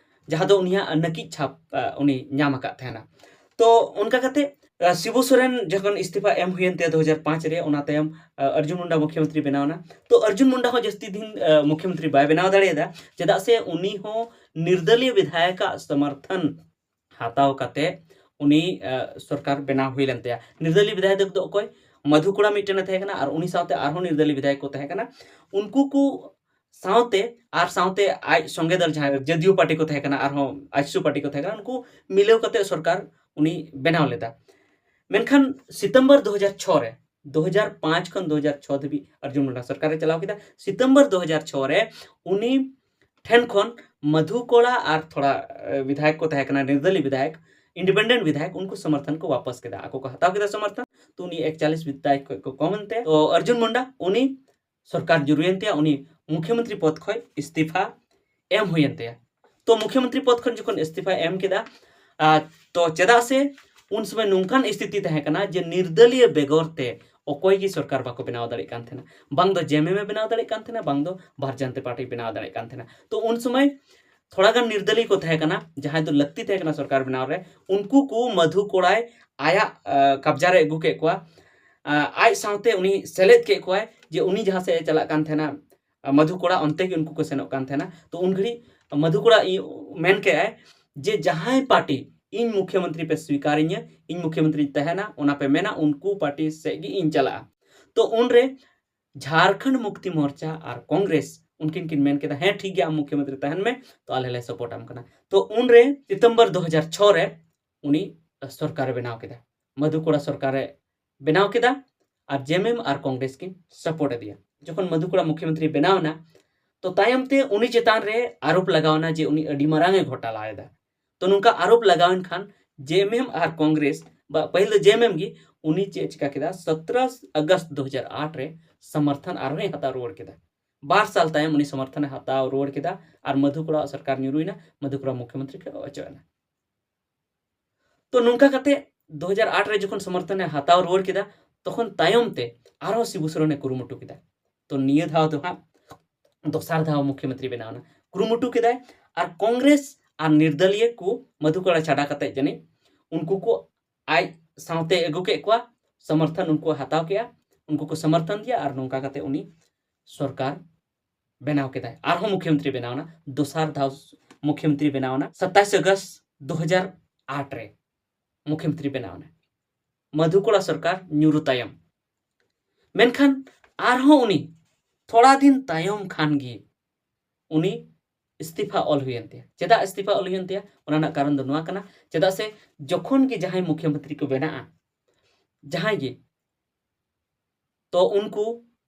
ᱡᱟᱦᱟᱸ ᱫᱚ ᱩᱱᱤᱭᱟᱜ ᱱᱟᱹᱠᱤᱡ ᱪᱷᱟᱯ, ᱟ, ᱩᱱᱤ ᱧᱟᱢ ᱟᱠᱟᱫ ᱛᱟᱦᱮᱱᱟ᱾ ᱛᱚ ᱚᱱᱠᱟ ᱠᱟᱛᱮ, ᱟ, ᱥᱤᱵᱩ ᱥᱚᱨᱮᱱ ᱡᱚᱠᱷᱚᱱ ᱤᱥᱛᱤᱯᱷᱟ ᱮᱢ ᱦᱩᱭᱮᱱ ᱛᱟᱭᱟ ᱫᱩ ᱦᱟᱡᱟᱨ ᱯᱟᱸᱪ ᱨᱮ, ᱚᱱᱟ ᱛᱟᱭᱚᱢ, ᱟ, ᱚᱨᱡᱩᱱ ᱢᱩᱱᱰᱟ ᱢᱩᱠᱷᱭᱚᱢᱚᱱᱛᱨᱤ ᱵᱮᱱᱟᱣ ᱮᱱᱟ᱾ ᱛᱚ ᱚᱨᱡᱩᱱ ᱢᱩᱱᱰᱟ ᱦᱚᱸ ᱡᱟᱹᱥᱛᱤ ᱫᱤᱱ, ᱟ, ᱢᱩᱠᱷᱭᱚᱢᱚᱱᱛᱨᱤ ᱵᱟᱭ ᱵᱮᱱᱟᱣ ᱫᱟᱲᱮᱭᱟᱫᱟ, ᱪᱮᱫᱟᱜ ᱥᱮ ᱩᱱᱤ ᱦᱚᱸ ᱱᱤᱨᱫᱚᱞᱤᱭᱚ ᱵᱤᱫᱷᱟᱭᱚᱠᱟᱜ ᱥᱚᱢᱚᱨᱛᱷᱚᱱ ᱦᱟᱛᱟᱣ ᱠᱟᱛᱮ ᱩᱱᱤ, ᱟ, ᱥᱚᱨᱠᱟᱨ ᱵᱮᱱᱟᱣ ᱦᱩᱭ ᱞᱮᱱ ᱛᱟᱭᱟ᱾ ᱱᱤᱨᱫᱚᱞᱤᱭᱚ ᱵᱤᱫᱷᱟᱭᱚᱠ ᱫᱚ ᱚᱠᱚᱭ? ᱢᱚᱫᱷᱩ ᱠᱚᱲᱟ ᱢᱤᱫᱴᱮᱱ ᱮ ᱛᱟᱦᱮᱸ ᱠᱟᱱᱟ ᱟᱨ ᱩᱱᱤ ᱥᱟᱶᱛᱮ ᱟᱨᱦᱚᱸ ᱱᱤᱨᱫᱚᱞᱤᱭᱚ ᱵᱤᱫᱷᱟᱭᱚᱠ ᱠᱚ ᱛᱟᱦᱮᱸ ᱠᱟᱱᱟ᱾ ᱩᱱᱠᱩ ᱠᱚ ᱥᱟᱶᱛᱮ ᱟᱨ ᱥᱟᱶᱛᱮ ᱟᱡ ᱥᱚᱸᱜᱮ ᱫᱚᱞ ᱡᱟᱦᱟᱸ ᱡᱮᱰᱤᱭᱩ ᱯᱟᱨᱴᱤ ᱠᱚ ᱛᱟᱦᱮᱸ ᱠᱟᱱᱟ, ᱟᱨᱦᱚᱸ ᱟᱡᱥᱩ ᱯᱟᱨᱴᱤ ᱠᱚ ᱛᱟᱦᱮᱸ ᱠᱟᱱᱟ, ᱩᱱᱠᱩ ᱢᱤᱞᱟᱹᱣ ᱠᱟᱛᱮ ᱥᱚᱨᱠᱟᱨ ᱩᱱᱤ ᱵᱮᱱᱟᱣ ᱞᱮᱫᱟ᱾ ᱢᱮᱱᱠᱷᱟᱱ ᱥᱤᱛᱚᱢᱵᱚᱨ ᱫᱩ ᱦᱟᱡᱟᱨ ᱪᱷᱚ ᱨᱮ, ᱫᱩ ᱦᱟᱡᱟᱨ ᱯᱟᱸᱪ ᱠᱷᱚᱱ ᱫᱩ ᱦᱟᱡᱟᱨ ᱪᱷᱚ ᱫᱷᱟᱹᱵᱤᱡ ᱚᱨᱡᱩᱱ ᱢᱩᱱᱰᱟ ᱥᱚᱨᱠᱟᱨ ᱮ ᱪᱟᱞᱟᱣ ᱠᱮᱫᱟ᱾ ᱥᱤᱛᱚᱢᱵᱚᱨ ᱫᱩ ᱦᱟᱡᱟᱨ ᱪᱷᱚ ᱨᱮ ᱩᱱᱤ ᱴᱷᱮᱱ ᱠᱷᱚᱱ ᱢᱚᱫᱷᱩ ᱠᱚᱲᱟ ᱟᱨ ᱛᱷᱚᱲᱟ, ᱮ, ᱵᱤᱫᱷᱟᱭᱚᱠ ᱠᱚ ᱛᱟᱦᱮᱸ ᱠᱟᱱᱟ, ᱱᱤᱨᱫᱚᱞᱤ ᱵᱤᱫᱷᱟᱭᱚᱠ, ᱤᱱᱰᱤᱯᱮᱱᱰᱮᱱᱴ ᱵᱤᱫᱷᱟᱭᱚᱠ, ᱩᱱᱠᱩ ᱥᱚᱢᱚᱨᱛᱷᱚᱱ ᱠᱚ ᱣᱟᱯᱟᱥ ᱠᱮᱫᱟ, ᱟᱠᱚ ᱠᱚ ᱦᱟᱛᱟᱣ ᱠᱮᱫᱟ ᱥᱚᱢᱚᱨᱛᱷᱚᱱ᱾ ᱛᱚ ᱩᱱᱤ ᱮᱠᱪᱟᱞᱤᱥ ᱵᱤᱫᱷᱟᱭᱚᱠ ᱠᱷᱚᱱ ᱠᱚ ᱠᱚᱢ ᱮᱱᱛᱮ, ᱛᱚ ᱚᱨᱡᱩᱱ ᱢᱩᱱᱰᱟ ᱩᱱᱤ ᱥᱚᱨᱠᱟᱨ ᱧᱩᱨᱩᱭᱮᱱ ᱛᱟᱭᱟ, ᱩᱱᱤ ᱢᱩᱠᱷᱭᱚᱢᱚᱱᱛᱨᱤ ᱯᱚᱫ ᱠᱷᱚᱱ ᱤᱥᱛᱤᱯᱷᱟ ᱮᱢ ᱦᱩᱭᱮᱱ ᱛᱟᱭᱟ᱾ ᱛᱚ ᱢᱩᱠᱷᱭᱚᱢᱚᱱᱛᱨᱤ ᱯᱚᱫ ᱠᱷᱚᱱ ᱡᱚᱠᱷᱚᱱ ᱤᱥᱛᱤᱯᱷᱟᱭ ᱮᱢ ᱠᱮᱫᱟ, ᱟᱨ ᱛᱚ ᱪᱮᱫᱟᱜ ᱥᱮ ᱩᱱ ᱥᱚᱢᱚᱭ ᱱᱚᱝᱠᱟᱱ ᱥᱛᱷᱤᱛᱤ ᱛᱟᱦᱮᱸ ᱠᱟᱱᱟ ᱡᱮ ᱱᱤᱨᱫᱟᱹᱞᱤᱭᱟᱹ ᱵᱮᱜᱚᱨ ᱛᱮ ᱚᱠᱚᱭ ᱜᱮ ᱥᱚᱨᱠᱟᱨ ᱵᱟᱠᱚ ᱵᱮᱱᱟᱣ ᱫᱟᱲᱮᱭᱟᱜ ᱠᱟᱱ ᱛᱟᱦᱮᱱᱟ, ᱵᱟᱝ ᱫᱚ ᱡᱮᱢᱮᱢ ᱮ ᱵᱮᱱᱟᱣ ᱫᱟᱲᱮᱭᱟᱜ ᱠᱟᱱ ᱛᱟᱦᱮᱱᱟ, ᱵᱟᱝ ᱫᱚ ᱵᱷᱟᱨᱛᱤᱭᱚ ᱡᱚᱱᱚᱛᱟ ᱯᱟᱨᱴᱤ ᱵᱮᱱᱟᱣ ᱫᱟᱲᱮᱭᱟᱜ ᱠᱟᱱ ᱛᱟᱦᱮᱱᱟ᱾ ᱛᱚ ᱩᱱ ᱥᱚᱢᱚᱭ ᱛᱷᱚᱲᱟ ᱜᱟᱱ ᱱᱤᱨᱫᱟᱹᱞᱤᱭᱟᱹ ᱠᱚ ᱛᱟᱦᱮᱸ ᱠᱟᱱᱟ, ᱡᱟᱦᱟᱸᱭ ᱫᱚ ᱞᱟᱹᱠᱛᱤ ᱛᱟᱦᱮᱸ ᱠᱟᱱᱟ ᱥᱚᱨᱠᱟᱨ ᱵᱮᱱᱟᱣ ᱨᱮ, ᱩᱱᱠᱩ ᱠᱚ ᱢᱚᱫᱷᱩ ᱠᱚᱲᱟᱭ ᱟᱭᱟᱜ, ᱟ, ᱠᱟᱵᱽᱡᱟ ᱨᱮ ᱟᱹᱜᱩ ᱠᱮᱫ ᱠᱚᱣᱟ᱾ ᱟ, ᱟᱡ ᱥᱟᱶᱛᱮ ᱩᱱᱤ ᱥᱮᱞᱮᱫ ᱠᱮᱫ ᱠᱚᱣᱟᱭ, ᱡᱮ ᱩᱱᱤ ᱡᱟᱦᱟᱸ ᱥᱮᱫ ᱮ ᱪᱟᱞᱟᱜ ᱠᱟᱱ ᱛᱟᱦᱮᱱᱟ, ᱟ, ᱢᱚᱫᱷᱩ ᱠᱚᱲᱟ ᱚᱱᱛᱮ ᱜᱮ ᱩᱱᱠᱩ ᱠᱚ ᱥᱮᱱᱚᱜ ᱠᱟᱱ ᱛᱟᱦᱮᱱᱟ᱾ ᱛᱚ ᱩᱱ ᱜᱷᱟᱹᱲᱤᱡ ᱢᱚᱫᱷᱩ ᱠᱚᱲᱟ ᱤ-, ᱢᱮᱱ ᱠᱮᱫᱟᱭ ᱡᱮ ᱡᱟᱦᱟᱸᱭ ᱯᱟᱨᱴᱤ ᱤᱧ ᱢᱩᱠᱷᱭᱚᱢᱚᱱᱛᱨᱤ ᱯᱮ ᱥᱣᱤᱠᱟᱨᱤᱧᱟ, ᱤᱧ ᱢᱩᱠᱷᱭᱚᱢᱚᱱᱛᱨᱤᱧ ᱛᱟᱦᱮᱱᱟ, ᱚᱱᱟ ᱯᱮ ᱢᱮᱱᱟ, ᱩᱱᱠᱩ ᱯᱟᱨᱴᱤ ᱥᱮᱫ ᱜᱮ ᱤᱧ ᱪᱟᱞᱟᱜᱼᱟ᱾ ᱛᱚ ᱩᱱᱨᱮ ᱡᱷᱟᱨᱠᱷᱚᱸᱰ ᱢᱩᱠᱛᱤ ᱢᱳᱨᱪᱟ ᱟᱨ ᱠᱚᱝᱜᱨᱮᱥ ᱩᱱᱠᱤᱱ ᱠᱤᱱ ᱢᱮᱱ ᱠᱮᱫᱟ, "ᱦᱮᱸ, ᱴᱷᱤᱠ ᱜᱮᱭᱟ, ᱟᱢ ᱢᱩᱠᱷᱭᱚᱢᱚᱱᱛᱨᱤ ᱛᱟᱦᱮᱱ ᱢᱮ, ᱛᱚ ᱟᱞᱮ ᱞᱮ ᱥᱟᱯᱳᱨᱴ ᱟᱢ ᱠᱟᱱᱟ᱾" ᱛᱚ ᱩᱱᱨᱮ ᱥᱤᱛᱚᱢᱵᱚᱨ ᱫᱩ ᱦᱟᱡᱟᱨ ᱪᱷᱚ ᱨᱮ ᱩᱱᱤ ᱥᱚᱨᱠᱟᱨᱮ ᱵᱮᱱᱟᱣ ᱠᱮᱫᱟ, ᱢᱚᱫᱷᱩ ᱠᱚᱲᱟ ᱥᱚᱨᱠᱟᱨᱮ ᱵᱮᱱᱟᱣ ᱠᱮᱫᱟ, ᱟᱨ ᱡᱮᱢᱮᱢ ᱟᱨ ᱠᱚᱝᱜᱨᱮᱥ ᱠᱤᱱ ᱥᱟᱯᱳᱨᱴ ᱟᱫᱮᱭᱟ᱾ ᱡᱚᱠᱷᱚᱱ ᱢᱚᱫᱷᱩ ᱠᱚᱲᱟ ᱢᱩᱠᱷᱭᱚᱢᱚᱱᱛᱨᱤ ᱵᱮᱱᱟᱣ ᱮᱱᱟ, ᱛᱚ ᱛᱟᱭᱚᱢ ᱛᱮ ᱩᱱᱤ ᱪᱮᱛᱟᱱ ᱨᱮ ᱟᱨᱳᱯ ᱞᱟᱜᱟᱣ ᱮᱱᱟ ᱡᱮ ᱩᱱᱤ ᱟᱹᱰᱤ ᱢᱟᱨᱟᱝ ᱮ ᱜᱷᱚᱴᱟᱞᱟ ᱮᱫᱟ᱾ ᱛᱚ ᱱᱚᱝᱠᱟ ᱟᱨᱳᱯ ᱞᱟᱜᱟᱣ ᱮᱱ ᱠᱷᱟᱱ ᱡᱮᱢᱮᱢ ᱟᱨ ᱠᱚᱝᱜᱨᱮᱥ, ᱵᱟ, ᱯᱟᱹᱦᱤᱞ ᱫᱚ ᱡᱮᱢᱮᱢ ᱜᱮ, ᱩᱱᱤ ᱪᱮᱫ ᱮ ᱪᱤᱠᱟ ᱠᱮᱫᱟ, ᱥᱚᱛᱨᱚ ᱟᱜᱚᱥᱴ ᱫᱩ ᱦᱟᱡᱟᱨ ᱟᱴ ᱨᱮ ᱥᱚᱢᱚᱨᱛᱷᱚᱱ ᱟᱨᱦᱚᱸᱭ ᱦᱟᱛᱟᱣ ᱨᱩᱣᱟᱹᱲ ᱠᱮᱫᱟ᱾ ᱵᱟᱨ ᱥᱟᱞ ᱛᱟᱭᱚᱢ ᱩᱱᱤ ᱥᱚᱢᱚᱨᱛᱷᱚᱱᱮ ᱦᱟᱛᱟᱣ ᱨᱩᱣᱟᱹᱲ ᱠᱮᱫᱟ ᱟᱨ ᱢᱚᱫᱷᱩ ᱠᱚᱲᱟ ᱥᱚᱨᱠᱟᱨ ᱧᱩᱨᱩᱭᱮᱱᱟ, ᱢᱚᱫᱷᱩ ᱠᱚᱲᱟ ᱢᱩᱠᱷᱭᱚᱢᱚᱱᱛᱨᱤ ᱠᱚ ᱚᱪᱚᱜ ᱮᱱᱟ᱾ ᱛᱚ ᱱᱚᱝᱠᱟ ᱠᱟᱛᱮ ᱫᱩ ᱦᱟᱡᱟᱨ ᱟᱴ ᱨᱮ ᱡᱚᱠᱷᱚᱱ ᱥᱚᱢᱚᱨᱛᱷᱚᱱᱮ ᱦᱟᱛᱟᱣ ᱨᱩᱣᱟᱹᱲ ᱠᱮᱫᱟ, ᱛᱚᱠᱷᱚᱱ ᱛᱟᱭᱚᱢ ᱛᱮ ᱟᱨᱦᱚᱸ ᱥᱤᱵᱩ ᱥᱚᱨᱮᱱᱮ ᱠᱩᱨᱩᱢᱩᱴᱩ ᱠᱮᱫᱟ᱾ ᱛᱚ ᱱᱤᱭᱟᱹ ᱫᱷᱟᱣ ᱫᱚ ᱦᱟᱸᱜ ᱫᱚᱥᱟᱨ ᱫᱷᱟᱣ ᱢᱩᱠᱷᱭᱚᱢᱚᱱᱛᱨᱤ ᱵᱮᱱᱟᱣ ᱮᱱᱟ, ᱠᱩᱨᱩᱢᱩᱴᱩ ᱠᱮᱫᱟᱭ᱾ ᱟᱨ ᱠᱚᱝᱜᱨᱮᱥ ᱟᱨ ᱱᱤᱨᱫᱟᱞᱤᱭᱟᱹ ᱠᱚ ᱢᱚᱫᱷᱩ ᱠᱚᱲᱟ ᱪᱷᱟᱰᱟ ᱠᱟᱛᱮ ᱡᱟᱹᱱᱤᱡ ᱩᱱᱠᱩ ᱠᱚ ᱟᱡ ᱥᱟᱶᱛᱮ ᱟᱹᱜᱩ ᱠᱮᱫ ᱠᱚᱣᱟ, ᱥᱚᱢᱚᱨᱛᱷᱚᱱ ᱩᱱᱠᱩ ᱦᱟᱛᱟᱣ ᱠᱮᱜᱼᱟ, ᱩᱱᱠᱩ ᱠᱚ ᱥᱚᱢᱚᱨᱛᱷᱚᱱ ᱫᱤᱭᱟ, ᱟᱨ ᱱᱚᱝᱠᱟ ᱠᱟᱛᱮ ᱩᱱᱤ ᱥᱚᱨᱠᱟᱨ ᱵᱮᱱᱟᱣ ᱠᱮᱫᱟᱭ᱾ ᱟᱨᱦᱚᱸ ᱢᱩᱠᱷᱭᱚᱢᱚᱱᱛᱨᱤ ᱵᱮᱱᱟᱣ ᱮᱱᱟ, ᱫᱚᱥᱟᱨ ᱫᱷᱟᱣ ᱢᱩᱠᱷᱭᱚᱢᱚᱱᱛᱨᱤ ᱵᱮᱱᱟᱣ ᱮᱱᱟ ᱥᱟᱛᱟᱥ ᱟᱜᱚᱥᱴ ᱫᱩ ᱦᱟᱡᱟᱨ ᱟᱴ ᱨᱮ ᱢᱩᱠᱷᱭᱚᱢᱚᱱᱛᱨᱤ ᱵᱮᱱᱟᱣ ᱮᱱᱟ, ᱢᱚᱫᱷᱩ ᱠᱚᱲᱟ ᱥᱚᱨᱠᱟᱨ ᱧᱩᱨᱩ ᱛᱟᱭᱚᱢ᱾ ᱢᱮᱱᱠᱷᱟᱱ ᱟᱨᱦᱚᱸ ᱩᱱᱤ ᱛᱷᱚᱲᱟ ᱫᱤᱱ ᱛᱟᱭᱚᱢ ᱠᱷᱟᱱ ᱜᱮ ᱩᱱᱤ ᱤᱥᱛᱤᱯᱷᱟ ᱚᱞ ᱦᱩᱭᱮᱱ ᱛᱟᱭᱟ᱾ ᱪᱮᱫᱟᱜ ᱤᱥᱛᱤᱯᱷᱟ ᱚᱞ ᱦᱩᱭᱮᱱ ᱛᱟᱭᱟ? ᱚᱱᱟ ᱨᱮᱱᱟᱜ ᱠᱟᱨᱚᱱ ᱫᱚ ᱱᱚᱣᱟ ᱠᱟᱱᱟ, ᱪᱮᱫᱟᱜ ᱥᱮ ᱡᱚᱠᱷᱚᱱ ᱜᱮ ᱡᱟᱦᱟᱸᱭ ᱢᱩᱠᱷᱭᱚᱢᱚᱱᱛᱨᱤ ᱠᱚ ᱵᱮᱱᱟᱜᱼᱟ, ᱡᱟᱦᱟᱸᱭ ᱜᱮ, ᱛᱚ ᱩᱱᱠᱩ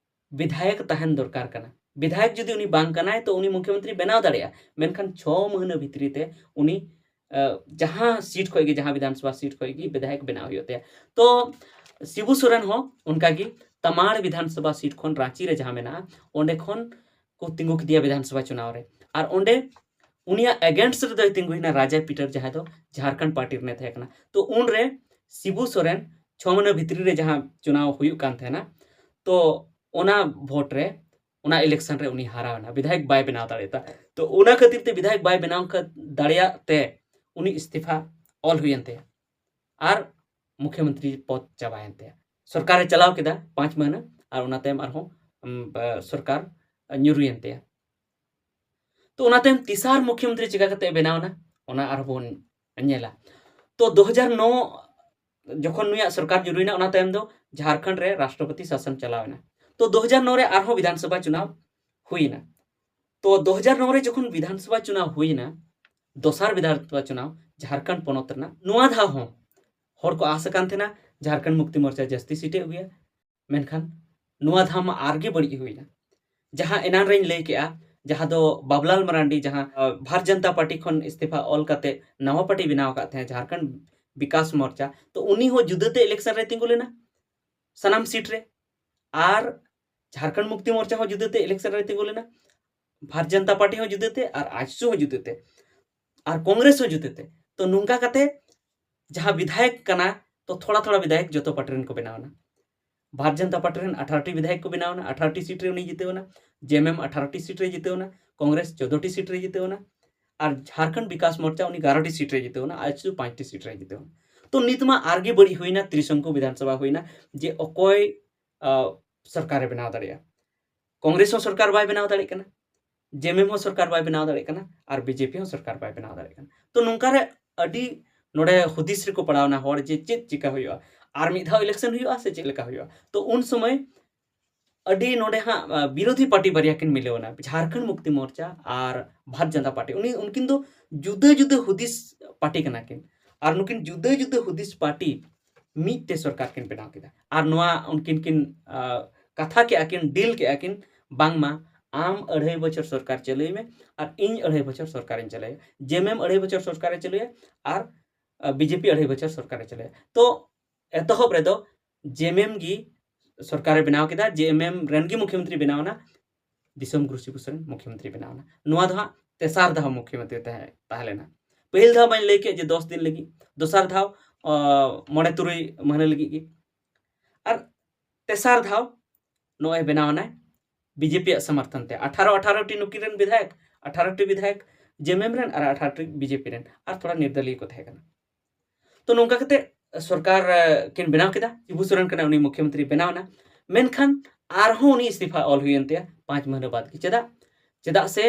ᱵᱤᱫᱷᱟᱭᱚᱠ ᱛᱟᱦᱮᱱ ᱫᱚᱨᱠᱟᱨ ᱠᱟᱱᱟ᱾ ᱵᱤᱫᱷᱟᱭᱚᱠ ᱡᱩᱫᱤ ᱩᱱᱤ ᱵᱟᱝ ᱠᱟᱱᱟᱭ, ᱛᱚ ᱩᱱᱤ ᱢᱩᱠᱷᱭᱚᱢᱚᱱᱛᱨᱤ ᱵᱮᱱᱟᱣ ᱫᱟᱲᱮᱭᱟᱜᱼᱟ, ᱢᱮᱱᱠᱷᱟᱱ ᱪᱷᱚ ᱢᱟᱹᱦᱱᱟᱹ ᱵᱷᱤᱛᱨᱤ ᱛᱮ ᱩᱱᱤ, ᱟᱸ, ᱡᱟᱦᱟᱸ ᱥᱤᱴ ᱠᱷᱚᱱ ᱜᱮ, ᱡᱟᱦᱟᱸ ᱵᱤᱫᱷᱟᱱ ᱥᱚᱵᱷᱟ ᱥᱤᱴ ᱠᱷᱚᱱ ᱜᱮ ᱵᱤᱫᱷᱟᱭᱚᱠ ᱵᱮᱱᱟᱣ ᱦᱩᱭᱩᱜ ᱛᱟᱭᱟ᱾ ᱛᱚ ᱥᱤᱵᱩ ᱥᱚᱨᱮᱱ ᱦᱚᱸ ᱚᱱᱠᱟ ᱜᱮ ᱛᱟᱢᱟᱲ ᱵᱤᱫᱷᱟᱱ ᱥᱚᱵᱷᱟ ᱥᱤᱴ ᱠᱷᱚᱱ, ᱨᱟᱸᱪᱤ ᱨᱮ ᱡᱟᱦᱟᱸ ᱢᱮᱱᱟᱜᱼᱟ, ᱚᱸᱰᱮ ᱠᱷᱚᱱ ᱠᱚ ᱛᱤᱸᱜᱩ ᱠᱮᱫᱮᱭᱟ ᱵᱤᱫᱷᱟᱱ ᱥᱚᱵᱷᱟ ᱪᱩᱱᱟᱣ ᱨᱮ᱾ ᱟᱨ ᱚᱸᱰᱮ ᱩᱱᱤᱭᱟᱜ against ᱨᱮᱫᱚᱭ ᱛᱤᱸᱜᱩᱭᱮᱱᱟ ᱨᱟᱡᱟ ᱯᱤᱴᱟᱨ, ᱡᱟᱦᱟᱸᱭ ᱫᱚ ᱡᱷᱟᱲᱠᱷᱚᱸᱰ ᱯᱟᱨᱴᱤ ᱨᱮᱱᱮ ᱛᱟᱦᱮᱸ ᱠᱟᱱᱟ᱾ ᱛᱚ ᱩᱱᱨᱮ ᱥᱤᱵᱩ ᱥᱚᱨᱮᱱ ᱪᱷᱚ ᱢᱟᱹᱦᱱᱟᱹ ᱵᱷᱤᱛᱨᱤ ᱨᱮ ᱡᱟᱦᱟᱸ ᱪᱩᱱᱟᱣ ᱦᱩᱭᱩᱜ ᱠᱟᱱ ᱛᱟᱦᱮᱱᱟ, ᱛᱚ ᱚᱱᱟ ᱵᱷᱳᱴ ᱨᱮ, ᱚᱱᱟ election ᱨᱮ ᱩᱱᱤ ᱦᱟᱨᱟᱣ ᱮᱱᱟ, ᱵᱤᱫᱷᱟᱭᱚᱠ ᱵᱟᱭ ᱵᱮᱱᱟᱣ ᱫᱟᱲᱮᱭᱟᱫᱟ᱾ ᱛᱚ ᱚᱱᱟ ᱠᱷᱟᱹᱛᱤᱨ ᱛᱮ ᱵᱤᱫᱷᱟᱭᱚᱠ ᱵᱟᱭ ᱵᱮᱱᱟᱣ ᱠᱟ-, ᱫᱟᱲᱮᱭᱟᱜ ᱛᱮ ᱩᱱᱤ ᱤᱥᱛᱤᱯᱷᱟ ᱚᱞ ᱦᱩᱭᱮᱱ ᱛᱟᱭᱟ ᱟᱨ ᱢᱩᱠᱷᱭᱚᱢᱚᱱᱛᱨᱤ ᱯᱚᱫ ᱪᱟᱵᱟᱭᱮᱱ ᱛᱟᱭᱟ᱾ ᱥᱚᱨᱠᱟᱨᱮ ᱪᱟᱞᱟᱣ ᱠᱮᱫᱟ ᱯᱟᱸᱪ ᱢᱟᱹᱦᱱᱟᱹ, ᱟᱨ ᱚᱱᱟ ᱛᱟᱭᱚᱢ ᱟᱨᱦᱚᱸ, ᱩᱢ, ᱵᱟ-, ᱥᱚᱨᱠᱟᱨ ᱧᱩᱨᱩᱭᱮᱱ ᱛᱟᱭᱟ᱾ ᱛᱚ ᱚᱱᱟ ᱛᱟᱭᱚᱢ ᱛᱮᱥᱟᱨ ᱢᱩᱠᱷᱭᱚᱢᱚᱱᱛᱨᱤ ᱪᱤᱠᱟ ᱠᱟᱛᱮ ᱵᱮᱱᱟᱣ ᱮᱱᱟ, ᱚᱱᱟ ᱟᱨᱦᱚᱸ ᱵᱚᱱ ᱧᱮᱞᱟ᱾ ᱛᱚ ᱫᱩ ᱦᱟᱡᱟᱨ ᱱᱚ ᱡᱚᱠᱷᱚᱱ ᱱᱩᱭᱟᱜ ᱥᱚᱨᱠᱟᱨ ᱧᱩᱨᱩᱭᱮᱱᱟ, ᱚᱱᱟ ᱛᱟᱭᱚᱢ ᱫᱚ ᱡᱷᱟᱲᱠᱷᱚᱸᱰ ᱨᱮ ᱨᱟᱥᱴᱨᱚᱯᱚᱛᱤ ᱥᱟᱥᱚᱱ ᱪᱟᱞᱟᱣ ᱮᱱᱟ᱾ ᱛᱚ ᱫᱩ ᱦᱟᱡᱟᱨ ᱱᱚ ᱨᱮ ᱟᱨᱦᱚᱸ ᱵᱤᱫᱷᱟᱱ ᱥᱚᱵᱷᱟ ᱪᱩᱱᱟᱣ ᱦᱩᱭᱮᱱᱟ᱾ ᱛᱚ ᱫᱩ ᱦᱟᱡᱟᱨ ᱱᱚ ᱨᱮ ᱡᱚᱠᱷᱚᱱ ᱵᱤᱫᱷᱟᱱ ᱥᱚᱵᱷᱟ ᱪᱩᱱᱟᱣ ᱦᱩᱭᱮᱱᱟ, ᱫᱚᱥᱟᱨ ᱵᱤᱫᱷᱟᱱ ᱥᱚᱵᱷᱟ ᱪᱩᱱᱟᱣ ᱡᱷᱟᱲᱠᱷᱚᱸᱰ ᱯᱚᱱᱚᱛ ᱨᱮᱱᱟᱜ, ᱱᱚᱣᱟ ᱫᱷᱟᱣ ᱦᱚᱸ ᱦᱚᱲ ᱠᱚ ᱟᱥ ᱟᱠᱟᱱ ᱛᱟᱦᱮᱱᱟ ᱡᱷᱟᱲᱠᱷᱚᱸᱰ ᱢᱩᱠᱛᱤ ᱢᱳᱨᱪᱟ ᱡᱟᱹᱥᱛᱤ ᱥᱤᱴ ᱮ ᱟᱹᱜᱩᱭᱟ, ᱢᱮᱱᱠᱷᱟᱱ ᱱᱚᱣᱟ ᱫᱷᱟᱣ ᱢᱟ ᱟᱨᱜᱮ ᱵᱟᱹᱲᱤᱡ ᱦᱩᱭᱱᱟ᱾ ᱡᱟᱦᱟᱸ ᱮᱱᱟᱱ ᱨᱮᱧ ᱞᱟᱹᱭ ᱠᱮᱜᱼᱟ, ᱡᱟᱦᱟᱸ ᱫᱚ ᱵᱟᱵᱩᱞᱟᱞ ᱢᱟᱨᱟᱱᱰᱤ, ᱡᱟᱦᱟᱸ, ᱟᱸ, ᱵᱷᱟᱨᱚᱛ ᱡᱚᱱᱚᱛᱟ ᱯᱟᱨᱴᱤ ᱠᱷᱚᱱ ᱤᱥᱛᱤᱯᱷᱟ ᱚᱞ ᱠᱟᱛᱮ ᱱᱟᱣᱟ ᱯᱟᱨᱴᱤ ᱵᱮᱱᱟᱣ ᱟᱠᱟᱫ ᱛᱟᱦᱮᱸᱫ, ᱡᱷᱟᱲᱠᱷᱚᱸᱰ ᱵᱤᱠᱟᱥ ᱢᱳᱨᱪᱟ, ᱛᱚ ᱩᱱᱤ ᱦᱚᱸ ᱡᱩᱫᱟᱹᱛᱮ election ᱨᱮ ᱛᱤᱸᱜᱩ ᱞᱮᱱᱟ ᱥᱟᱱᱟᱢ ᱥᱤᱴ ᱨᱮ, ᱟᱨ ᱡᱷᱟᱲᱠᱷᱚᱸᱰ ᱢᱩᱠᱛᱤ ᱢᱳᱨᱪᱟ ᱦᱚᱸ ᱡᱩᱫᱟᱹᱛᱮ election ᱨᱮ ᱛᱤᱸᱜᱩ ᱞᱮᱱᱟ, ᱵᱷᱟᱨᱚᱛ ᱡᱚᱱᱚᱛᱟ ᱯᱟᱨᱴᱤ ᱦᱚᱸ ᱡᱩᱫᱟᱹᱛᱮ, ᱟᱨ ᱟᱡᱥᱩ ᱦᱚᱸ ᱡᱩᱫᱟᱹᱛᱮ᱾ ᱟᱨ ᱠᱚᱝᱜᱨᱮᱥ ᱦᱚᱸ ᱡᱩᱫᱟᱹᱛᱮ᱾ ᱛᱚ ᱱᱚᱝᱠᱟ ᱠᱟᱛᱮ ᱡᱟᱦᱟᱸ ᱵᱤᱫᱷᱟᱭᱚᱠ ᱠᱟᱱᱟ, ᱛᱚ ᱛᱷᱚᱲᱟ ᱛᱷᱚᱲᱟ ᱵᱤᱫᱷᱟᱭᱚᱠ ᱡᱚᱛᱚ ᱯᱟᱨᱴᱤ ᱨᱮᱱ ᱠᱚ ᱵᱮᱱᱟᱣ ᱮᱱᱟ᱾ ᱵᱷᱟᱨᱚᱛ ᱡᱚᱱᱚᱛᱟ ᱯᱟᱨᱴᱤ ᱨᱮᱱ ᱟᱴᱷᱟᱨᱚ ᱴᱤ ᱵᱤᱫᱷᱟᱭᱚᱠ ᱠᱚ ᱵᱮᱱᱟᱣ ᱮᱱᱟ, ᱟᱴᱷᱟᱨᱚ ᱴᱤ ᱥᱤᱴ ᱨᱮ ᱩᱱᱤ ᱡᱤᱛᱟᱹᱣ ᱮᱱᱟ, ᱡᱮ ᱮᱢ ᱮᱢ ᱟᱴᱷᱟᱨᱚ ᱴᱤ ᱥᱤᱴ ᱨᱮ ᱡᱤᱛᱟᱹᱣ ᱮᱱᱟ, ᱠᱚᱝᱜᱨᱮᱥ ᱪᱳᱫᱽᱫᱳ ᱴᱤ ᱥᱤᱴ ᱨᱮ ᱡᱤᱛᱟᱹᱣ ᱮᱱᱟ, ᱟᱨ ᱡᱷᱟᱲᱠᱷᱚᱸᱰ ᱵᱤᱠᱟᱥ ᱢᱳᱨᱪᱟ ᱩᱱᱤ ᱮᱜᱟᱨᱚ ᱴᱤ ᱥᱤᱴ ᱨᱮ ᱡᱤᱛᱟᱹᱣ ᱮᱱᱟ, ᱟᱡᱥᱩ ᱯᱟᱸᱪ ᱴᱤ ᱥᱤᱴ ᱨᱮ ᱡᱤᱛᱟᱹᱣ ᱮᱱᱟ᱾ ᱛᱚ ᱱᱤᱛ ᱢᱟ ᱟᱨᱜᱮ ᱵᱟᱹᱲᱤᱡ ᱦᱩᱭᱱᱟ, ᱛᱨᱤᱥᱚᱝᱠᱩ ᱵᱤᱫᱷᱟᱱ ᱥᱚᱵᱷᱟ ᱦᱩᱭᱱᱟ, ᱡᱮ ᱚᱠᱚᱭ, ᱟ, ᱥᱚᱨᱠᱟᱨᱮ ᱵᱮᱱᱟᱣ ᱫᱟᱲᱮᱭᱟᱜᱼᱟ᱾ ᱠᱚᱝᱜᱨᱮᱥ ᱦᱚᱸ ᱥᱚᱨᱠᱟᱨ ᱵᱟᱭ ᱵᱮᱱᱟᱣ ᱫᱟᱲᱮᱭᱟᱜ ᱠᱟᱱᱟ, ᱡᱮ ᱮᱢ ᱮᱢ ᱦᱚᱸ ᱥᱚᱨᱠᱟᱨ ᱵᱟᱭ ᱵᱮᱱᱟᱣ ᱫᱟᱲᱮᱭᱟᱜ ᱠᱟᱱᱟ, ᱟᱨ ᱵᱤ ᱡᱮ ᱯᱤ ᱦᱚᱸ ᱥᱚᱨᱠᱟᱨ ᱵᱟᱭ ᱵᱮᱱᱟᱣ ᱫᱟᱲᱮᱭᱟᱜ ᱠᱟᱱᱟ᱾ ᱛᱚ ᱱᱚᱝᱠᱟ ᱨᱮ ᱟᱹᱰᱤ ᱱᱚᱰᱮ ᱦᱩᱫᱤᱥ ᱨᱮᱠᱚ ᱯᱟᱲᱟᱣᱱᱟ ᱦᱚᱲ, ᱡᱮ ᱪᱮᱫ ᱪᱤᱠᱟ ᱦᱩᱭᱩᱜᱼᱟ, ᱟᱨ ᱢᱤᱫ ᱫᱷᱟᱣ election ᱦᱩᱭᱩᱜᱼᱟ ᱥᱮ ᱪᱮᱫ ᱞᱮᱠᱟ ᱦᱩᱭᱩᱜᱼᱟ? ᱛᱚ ᱩᱱ ᱥᱚᱢᱚᱭ ᱟᱹᱰᱤ ᱱᱚᱰᱮ ᱦᱟᱸᱜ ᱵᱤᱨᱳᱫᱷᱤ ᱯᱟᱨᱴᱤ ᱵᱟᱨᱭᱟ ᱠᱤᱱ ᱢᱤᱞᱟᱹᱣ ᱮᱱᱟ, ᱡᱷᱟᱨᱠᱷᱚᱸᱰ ᱢᱩᱠᱛᱤ ᱢᱳᱨᱪᱟ ᱟᱨ ᱵᱷᱟᱨᱚᱛ ᱡᱟᱱᱛᱟ ᱯᱟᱨᱴᱤ᱾ ᱩᱱᱤ ᱩᱱᱠᱤᱱ ᱫᱚ ᱡᱩᱫᱟᱹ ᱡᱩᱫᱟᱹ ᱦᱩᱫᱤᱥ ᱯᱟᱨᱴᱤ ᱠᱟᱱᱟ ᱠᱤᱱ᱾ ᱟᱨ ᱱᱩᱠᱤᱱ ᱡᱩᱫᱟᱹ ᱡᱩᱫᱟᱹ ᱦᱩᱫᱤᱥ ᱯᱟᱨᱴᱤ ᱢᱤᱫ ᱛᱮ ᱥᱚᱨᱠᱟᱨ ᱠᱤᱱ ᱵᱮᱱᱟᱣ ᱠᱮᱫᱟ᱾ ᱟᱨ ᱱᱚᱣᱟ ᱩᱱᱠᱤᱱ ᱠᱤᱱ ᱠᱟᱛᱷᱟ ᱠᱮᱜᱼᱟ ᱠᱤᱱ, ᱰᱤᱞ ᱠᱮᱜᱼᱟ ᱠᱤᱱ, ᱵᱟᱝᱢᱟ ᱟᱢ ᱟᱹᱲᱦᱟᱹᱭ ᱵᱚᱪᱷᱚᱨ ᱥᱚᱨᱠᱟᱨ ᱪᱟᱹᱞᱩᱭ ᱢᱮ ᱟᱨ ᱤᱧ ᱟᱹᱲᱦᱟᱹᱭ ᱵᱚᱪᱷᱚᱨ ᱥᱚᱨᱠᱟᱨᱤᱧ ᱪᱟᱹᱞᱩᱭᱟ᱾ ᱡᱮᱢᱮᱢ ᱟᱹᱲᱦᱟᱹᱭ ᱵᱚᱪᱷᱚᱨ ᱥᱚᱨᱠᱟᱨᱮ ᱪᱟᱹᱞᱩᱭᱟ ᱟᱨ ᱵᱤᱡᱮᱯᱤ ᱟᱹᱲᱦᱟᱹᱭ ᱵᱚᱪᱷᱚᱨ ᱥᱚᱨᱠᱟᱨᱮ ᱪᱟᱹᱞᱩᱭᱟ᱾ ᱛᱚ ᱮᱛᱚᱦᱚᱵ ᱨᱮᱫᱚ ᱡᱮᱢᱮᱢ ᱜᱮ ᱥᱚᱨᱠᱟᱨᱮ ᱵᱮᱱᱟᱣ ᱠᱮᱫᱟ, ᱡᱮᱮᱢᱮᱢ ᱨᱮᱱ ᱜᱮ ᱢᱩᱠᱷᱭᱚᱢᱚᱱᱛᱨᱤ ᱵᱮᱱᱟᱣ ᱮᱱᱟ, ᱫᱤᱥᱚᱢ ᱜᱩᱨᱩ ᱥᱤᱵᱩ ᱥᱚᱨᱮᱱ ᱢᱩᱠᱷᱭᱚᱢᱚᱱᱛᱨᱤ ᱵᱮᱱᱟᱣ ᱮᱱᱟ᱾ ᱱᱚᱣᱟ ᱫᱚ ᱦᱟᱸᱜ ᱛᱮᱥᱟᱨ ᱫᱷᱟᱣ ᱢᱩᱠᱷᱭᱚᱢᱚᱱᱛᱨᱤ ᱛᱟᱦᱮᱸ ᱛᱟᱦᱮᱸ ᱞᱮᱱᱟ᱾ ᱯᱟᱹᱦᱤᱞ ᱫᱷᱟᱣ ᱢᱟᱧ ᱞᱟᱹᱭ ᱠᱮᱫ ᱡᱮ ᱫᱚᱥ ᱫᱤᱱ ᱞᱟᱹᱜᱤᱫ, ᱫᱚᱥᱟᱨ ᱫᱷᱟᱣ ᱢᱚᱬᱮ ᱛᱩᱨᱩᱭ ᱢᱟᱹᱦᱱᱟᱹ ᱞᱟᱹᱜᱤᱫ ᱜᱮ᱾ ᱟᱨ ᱛᱮᱥᱟᱨ ᱫᱷᱟᱣ ᱱᱚᱜᱼᱚᱭ ᱵᱮᱱᱟᱣ ᱮᱱᱟᱭ ᱵᱤᱡᱮᱯᱤᱭᱟᱜ ᱥᱚᱢᱚᱨᱛᱷᱚᱱ ᱛᱮ᱾ ᱟᱴᱷᱟᱨᱚ ᱟᱴᱷᱟᱨᱚ ᱴᱤ ᱱᱩᱠᱤᱱ ᱨᱮᱱ ᱵᱤᱫᱷᱟᱭᱚᱠ, ᱟᱴᱷᱟᱨᱚ ᱴᱤ ᱵᱤᱫᱷᱟᱭᱚᱠ ᱡᱮᱮᱢᱮᱢ ᱨᱮᱱ ᱟᱨ ᱟᱴᱷᱟᱨᱚ ᱴᱤ ᱵᱤᱡᱮᱯᱤ ᱨᱮᱱ, ᱟᱨ ᱛᱷᱚᱲᱟ ᱱᱤᱨᱫᱟᱞᱤᱭᱟᱹ ᱠᱚ ᱛᱟᱦᱮᱸ ᱠᱟᱱᱟ᱾ ᱛᱚ ᱱᱚᱝᱠᱟ ᱠᱟᱛᱮ ᱥᱚᱨᱠᱟᱨ ᱠᱤᱱ ᱵᱮᱱᱟᱣ ᱠᱮᱫᱟ᱾ ᱥᱤᱵᱩ ᱥᱚᱨᱮᱱ ᱠᱟᱱᱟ ᱩᱱᱤ ᱢᱩᱠᱷᱭᱚᱢᱚᱱᱛᱨᱤ ᱵᱮᱱᱟᱣ ᱮᱱᱟ᱾ ᱢᱮᱱᱠᱷᱟᱱ ᱟᱨᱦᱚᱸ ᱩᱱᱤ ᱤᱥᱛᱤᱯᱷᱟ ᱚᱞ ᱦᱩᱭᱮᱱ ᱛᱟᱭᱟ ᱯᱟᱸᱪ ᱢᱟᱹᱦᱱᱟᱹ ᱵᱟᱫ ᱜᱮ᱾ ᱪᱮᱫᱟᱜ? ᱪᱮᱫᱟᱜ ᱥᱮ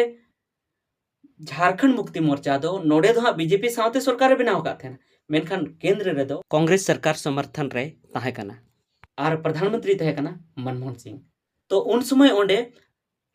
ᱡᱷᱟᱨᱠᱷᱚᱸᱰ ᱢᱩᱠᱛᱤ ᱢᱳᱨᱪᱟ ᱫᱚ ᱱᱚᱰᱮ ᱫᱚ ᱦᱟᱸᱜ ᱵᱤᱡᱮᱯᱤ ᱥᱟᱶᱛᱮ ᱥᱚᱨᱠᱟᱨᱮ ᱵᱮᱱᱟᱣ ᱟᱠᱟᱫ ᱛᱟᱦᱮᱱᱟ, ᱢᱮᱱᱠᱷᱟᱱ ᱠᱮᱱᱫᱨᱚ ᱨᱮᱫᱚ ᱠᱚᱝᱜᱨᱮᱥ ᱥᱚᱨᱠᱟᱨ ᱥᱚᱢᱚᱨᱛᱷᱚᱱ ᱨᱮ ᱛᱟᱦᱮᱸ ᱠᱟᱱᱟ᱾ ᱟᱨ ᱯᱨᱚᱫᱷᱟᱱ ᱢᱚᱱᱛᱨᱤ ᱛᱟᱦᱮᱸ ᱠᱟᱱᱟ ᱢᱚᱱᱢᱳᱦᱚᱱ ᱥᱤᱝ᱾ ᱛᱚ ᱩᱱ ᱥᱚᱢᱚᱭ ᱚᱸᱰᱮ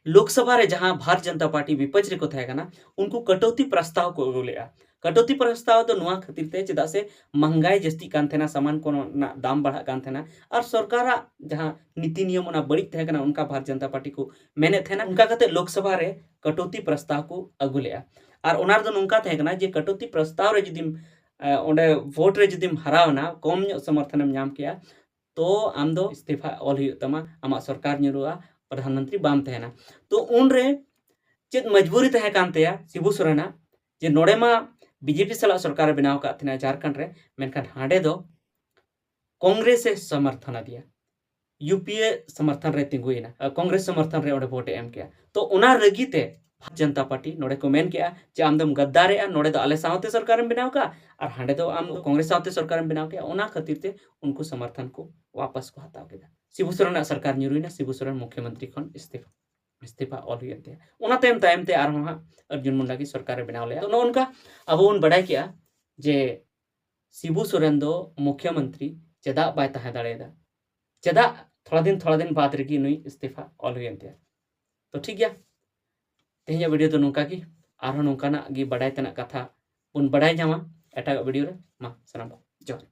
ᱞᱳᱠᱥᱚᱵᱷᱟ ᱨᱮ ᱡᱟᱦᱟᱸ ᱵᱷᱟᱨᱚᱛ ᱡᱚᱱᱚᱛᱟ ᱯᱟᱨᱴᱤ ᱵᱤᱯᱚᱠᱷ ᱨᱮᱠᱚ ᱛᱟᱦᱮᱸ ᱠᱟᱱᱟ, ᱩᱱᱠᱩ ᱠᱟᱴᱚᱣᱛᱤ ᱯᱨᱚᱥᱛᱟᱵ ᱠᱚ ᱟᱹᱜᱩ ᱞᱮᱫᱼᱟ᱾ ᱠᱟᱴᱚᱣᱛᱤ ᱯᱨᱚᱥᱛᱟᱵ ᱫᱚ ᱱᱚᱣᱟ ᱠᱷᱟᱹᱛᱤᱨ ᱛᱮ, ᱪᱮᱫᱟᱜ ᱥᱮ ᱢᱚᱦᱚᱝᱜᱟᱭ ᱡᱟᱹᱥᱛᱤᱜ ᱠᱟᱱ ᱛᱟᱦᱮᱱᱟ, ᱥᱟᱢᱟᱱ ᱠᱚ ᱨᱮᱱᱟᱜ ᱫᱟᱢ ᱵᱟᱲᱦᱟᱜ ᱠᱟᱱ ᱛᱟᱦᱮᱱᱟ, ᱟᱨ ᱥᱚᱨᱠᱟᱨᱟᱜ ᱡᱟᱦᱟᱸ ᱱᱤᱛᱤ ᱱᱤᱭᱚᱢ ᱚᱱᱟ ᱵᱟᱹᱲᱤᱡ ᱛᱟᱦᱮᱸ ᱠᱟᱱᱟ, ᱚᱱᱠᱟ ᱵᱷᱟᱨᱚᱛ ᱡᱚᱱᱚᱛᱟ ᱯᱟᱨᱴᱤ ᱠᱚ ᱢᱮᱱᱮᱫ ᱛᱟᱦᱮᱱᱟ᱾ ᱚᱱᱠᱟ ᱠᱟᱛᱮ ᱞᱳᱠᱥᱚᱵᱷᱟ ᱨᱮ ᱠᱟᱴᱚᱣᱛᱤ ᱯᱨᱚᱥᱛᱟᱵ ᱠᱚ ᱟᱹᱜᱩ ᱞᱮᱫᱼᱟ᱾ ᱟᱨ ᱚᱱᱟ ᱨᱮᱫᱚ ᱱᱚᱝᱠᱟ ᱛᱟᱦᱮᱸ ᱠᱟᱱᱟ ᱡᱮ ᱠᱟᱴᱚᱣᱛᱤ ᱯᱨᱚᱥᱛᱟᱵ ᱨᱮ ᱡᱩᱫᱤᱢ, ᱚᱸᱰᱮ ᱵᱷᱳᱴ ᱨᱮ ᱡᱩᱫᱤᱢ ᱦᱟᱨᱟᱣ ᱮᱱᱟ, ᱠᱚᱢ ᱧᱚᱜ ᱥᱚᱢᱚᱨᱛᱷᱚᱱᱮᱢ ᱧᱟᱢ ᱠᱮᱜᱼᱟ, ᱛᱚ ᱟᱢ ᱫᱚ ᱤᱥᱛᱤᱯᱷᱟ ᱚᱞ ᱦᱩᱭᱩᱜ ᱛᱟᱢᱟ, ᱟᱢᱟᱜ ᱥᱚᱨᱠᱟᱨ ᱧᱩᱨᱩᱜᱼᱟ, ᱯᱨᱚᱫᱷᱟᱱ ᱢᱚᱱᱛᱨᱤ ᱵᱟᱢ ᱛᱟᱦᱮᱱᱟ᱾ ᱛᱚ ᱩᱱᱨᱮ ᱪᱮᱫ ᱢᱚᱡᱽᱵᱩᱨᱤ ᱛᱟᱦᱮᱸ ᱠᱟᱱ ᱛᱟᱭᱟ ᱥᱤᱵᱩ ᱥᱚᱨᱮᱱᱟᱜ, ᱡᱮ ᱱᱚᱰᱮ ᱢᱟ ᱵᱤᱡᱮᱯᱤ ᱥᱟᱞᱟᱜ ᱥᱚᱨᱠᱟᱨᱮ ᱵᱮᱱᱟᱣ ᱟᱠᱟᱫ ᱛᱟᱦᱮᱱᱟ ᱡᱷᱟᱨᱠᱷᱚᱸᱰ ᱨᱮ, ᱢᱮᱱᱠᱷᱟᱱ ᱦᱟᱸᱰᱮ ᱫᱚ ᱠᱚᱝᱜᱨᱮᱥ ᱮ ᱥᱚᱢᱚᱨᱛᱷᱚᱱ ᱟᱫᱮᱭᱟ, ᱭᱩᱯᱤᱮ ᱥᱚᱢᱚᱨᱛᱷᱚᱱ ᱨᱮ ᱛᱤᱸᱜᱩᱭᱮᱱᱟ, ᱠᱚᱝᱜᱨᱮᱥ ᱥᱚᱢᱚᱨᱛᱷᱚᱱ ᱨᱮ ᱚᱸᱰᱮ ᱵᱷᱳᱴ ᱮ ᱮᱢ ᱠᱮᱜᱼᱟ᱾ ᱛᱚ ᱚᱱᱟ ᱨᱟᱹᱜᱤ ᱛᱮ ᱵᱷᱟᱨᱚᱛ ᱡᱚᱱᱚᱛᱟ ᱯᱟᱨᱴᱤ ᱱᱚᱰᱮ ᱠᱚ ᱢᱮᱱ ᱠᱮᱜᱼᱟ ᱡᱮ ᱟᱢ ᱫᱚᱢ ᱜᱟᱫᱫᱟᱨᱮᱜᱼᱟ, ᱱᱚᱰᱮ ᱫᱚ ᱟᱞᱮ ᱥᱟᱶᱛᱮ ᱥᱚᱨᱠᱟᱨᱮᱢ ᱵᱮᱱᱟᱣ ᱠᱟᱜᱼᱟ ᱟᱨ ᱦᱟᱸᱰᱮ ᱫᱚ ᱟᱢ ᱫᱚ ᱠᱚᱝᱜᱨᱮᱥ ᱥᱟᱶᱛᱮ ᱥᱚᱨᱠᱟᱨᱮᱢ ᱵᱮᱱᱟᱣ ᱠᱮᱜᱼᱟ᱾ ᱚᱱᱟ ᱠᱷᱟᱹᱛᱤᱨ ᱛᱮ ᱩᱱᱠᱩ ᱥᱚᱢᱚᱨᱛᱷᱚᱱ ᱠᱚ ᱣᱟᱯᱟᱥ ᱠᱚ ᱦᱟᱛᱟᱣ ᱠᱮᱫᱟ᱾ ᱥᱤᱵᱩ ᱥᱚᱨᱮᱱᱟᱜ ᱥᱚᱨᱠᱟᱨ ᱧᱩᱨᱩᱭᱮᱱᱟ, ᱥᱤᱵᱩ ᱥᱚᱨᱮᱱ ᱢᱩᱠᱷᱭᱚᱢᱚᱱᱛᱨᱤ ᱠᱷᱚᱱ ᱤᱥᱛᱤᱯᱷᱟ, ᱤᱥᱛᱤᱯᱷᱟ ᱚᱞ ᱦᱩᱭᱮᱱ ᱛᱟᱭᱟ᱾ ᱚᱱᱟ ᱛᱟᱭᱚᱢ, ᱛᱟᱭᱚᱢ ᱛᱮ ᱟᱨᱦᱚᱸ ᱦᱟᱸᱜ ᱚᱨᱡᱩᱱ ᱢᱩᱱᱰᱟ ᱜᱮ ᱥᱚᱨᱠᱟᱨᱮ ᱵᱮᱱᱟᱣ ᱞᱮᱜᱼᱟ᱾ ᱛᱚ ᱱᱚᱜᱼᱚ ᱱᱚᱝᱠᱟ ᱟᱵᱚ ᱵᱚᱱ ᱵᱟᱰᱟᱭ ᱠᱮᱜᱼᱟ ᱡᱮ ᱥᱤᱵᱩ ᱥᱚᱨᱮᱱ ᱫᱚ ᱢᱩᱠᱷᱭᱚᱢᱚᱱᱛᱨᱤ ᱪᱮᱫᱟᱜ ᱵᱟᱭ ᱛᱟᱦᱮᱸ ᱫᱟᱲᱮᱭᱟᱫᱟ, ᱪᱮᱫᱟᱜ ᱛᱷᱚᱲᱟ ᱫᱤᱱ ᱛᱷᱚᱲᱟ ᱫᱤᱱ ᱵᱟᱫ ᱨᱮᱜᱮ ᱱᱩᱭ ᱤᱥᱛᱤᱯᱷᱟ ᱚᱞ ᱦᱩᱭᱮᱱ ᱛᱟᱭᱟ᱾ ᱛᱚ ᱴᱷᱤᱠ ᱜᱮᱭᱟ, ᱛᱮᱦᱮᱧᱟᱜ ᱵᱷᱤᱰᱤᱭᱳ ᱫᱚ ᱱᱚᱝᱠᱟ ᱜᱮ᱾ ᱟᱨᱦᱚᱸ ᱱᱚᱝᱠᱟᱱᱟᱜ ᱜᱮ ᱵᱟᱰᱟᱭ ᱛᱮᱱᱟᱜ ᱠᱟᱛᱷᱟ ᱵᱚᱱ ᱵᱟᱰᱟᱭ ᱧᱟᱢᱟ ᱮᱴᱟᱜᱟᱜ ᱵᱷᱤᱰᱤᱭᱳ ᱨᱮ᱾ ᱢᱟ ᱥᱟᱱᱟᱢ ᱠᱚ ᱡᱚᱦᱟᱨ᱾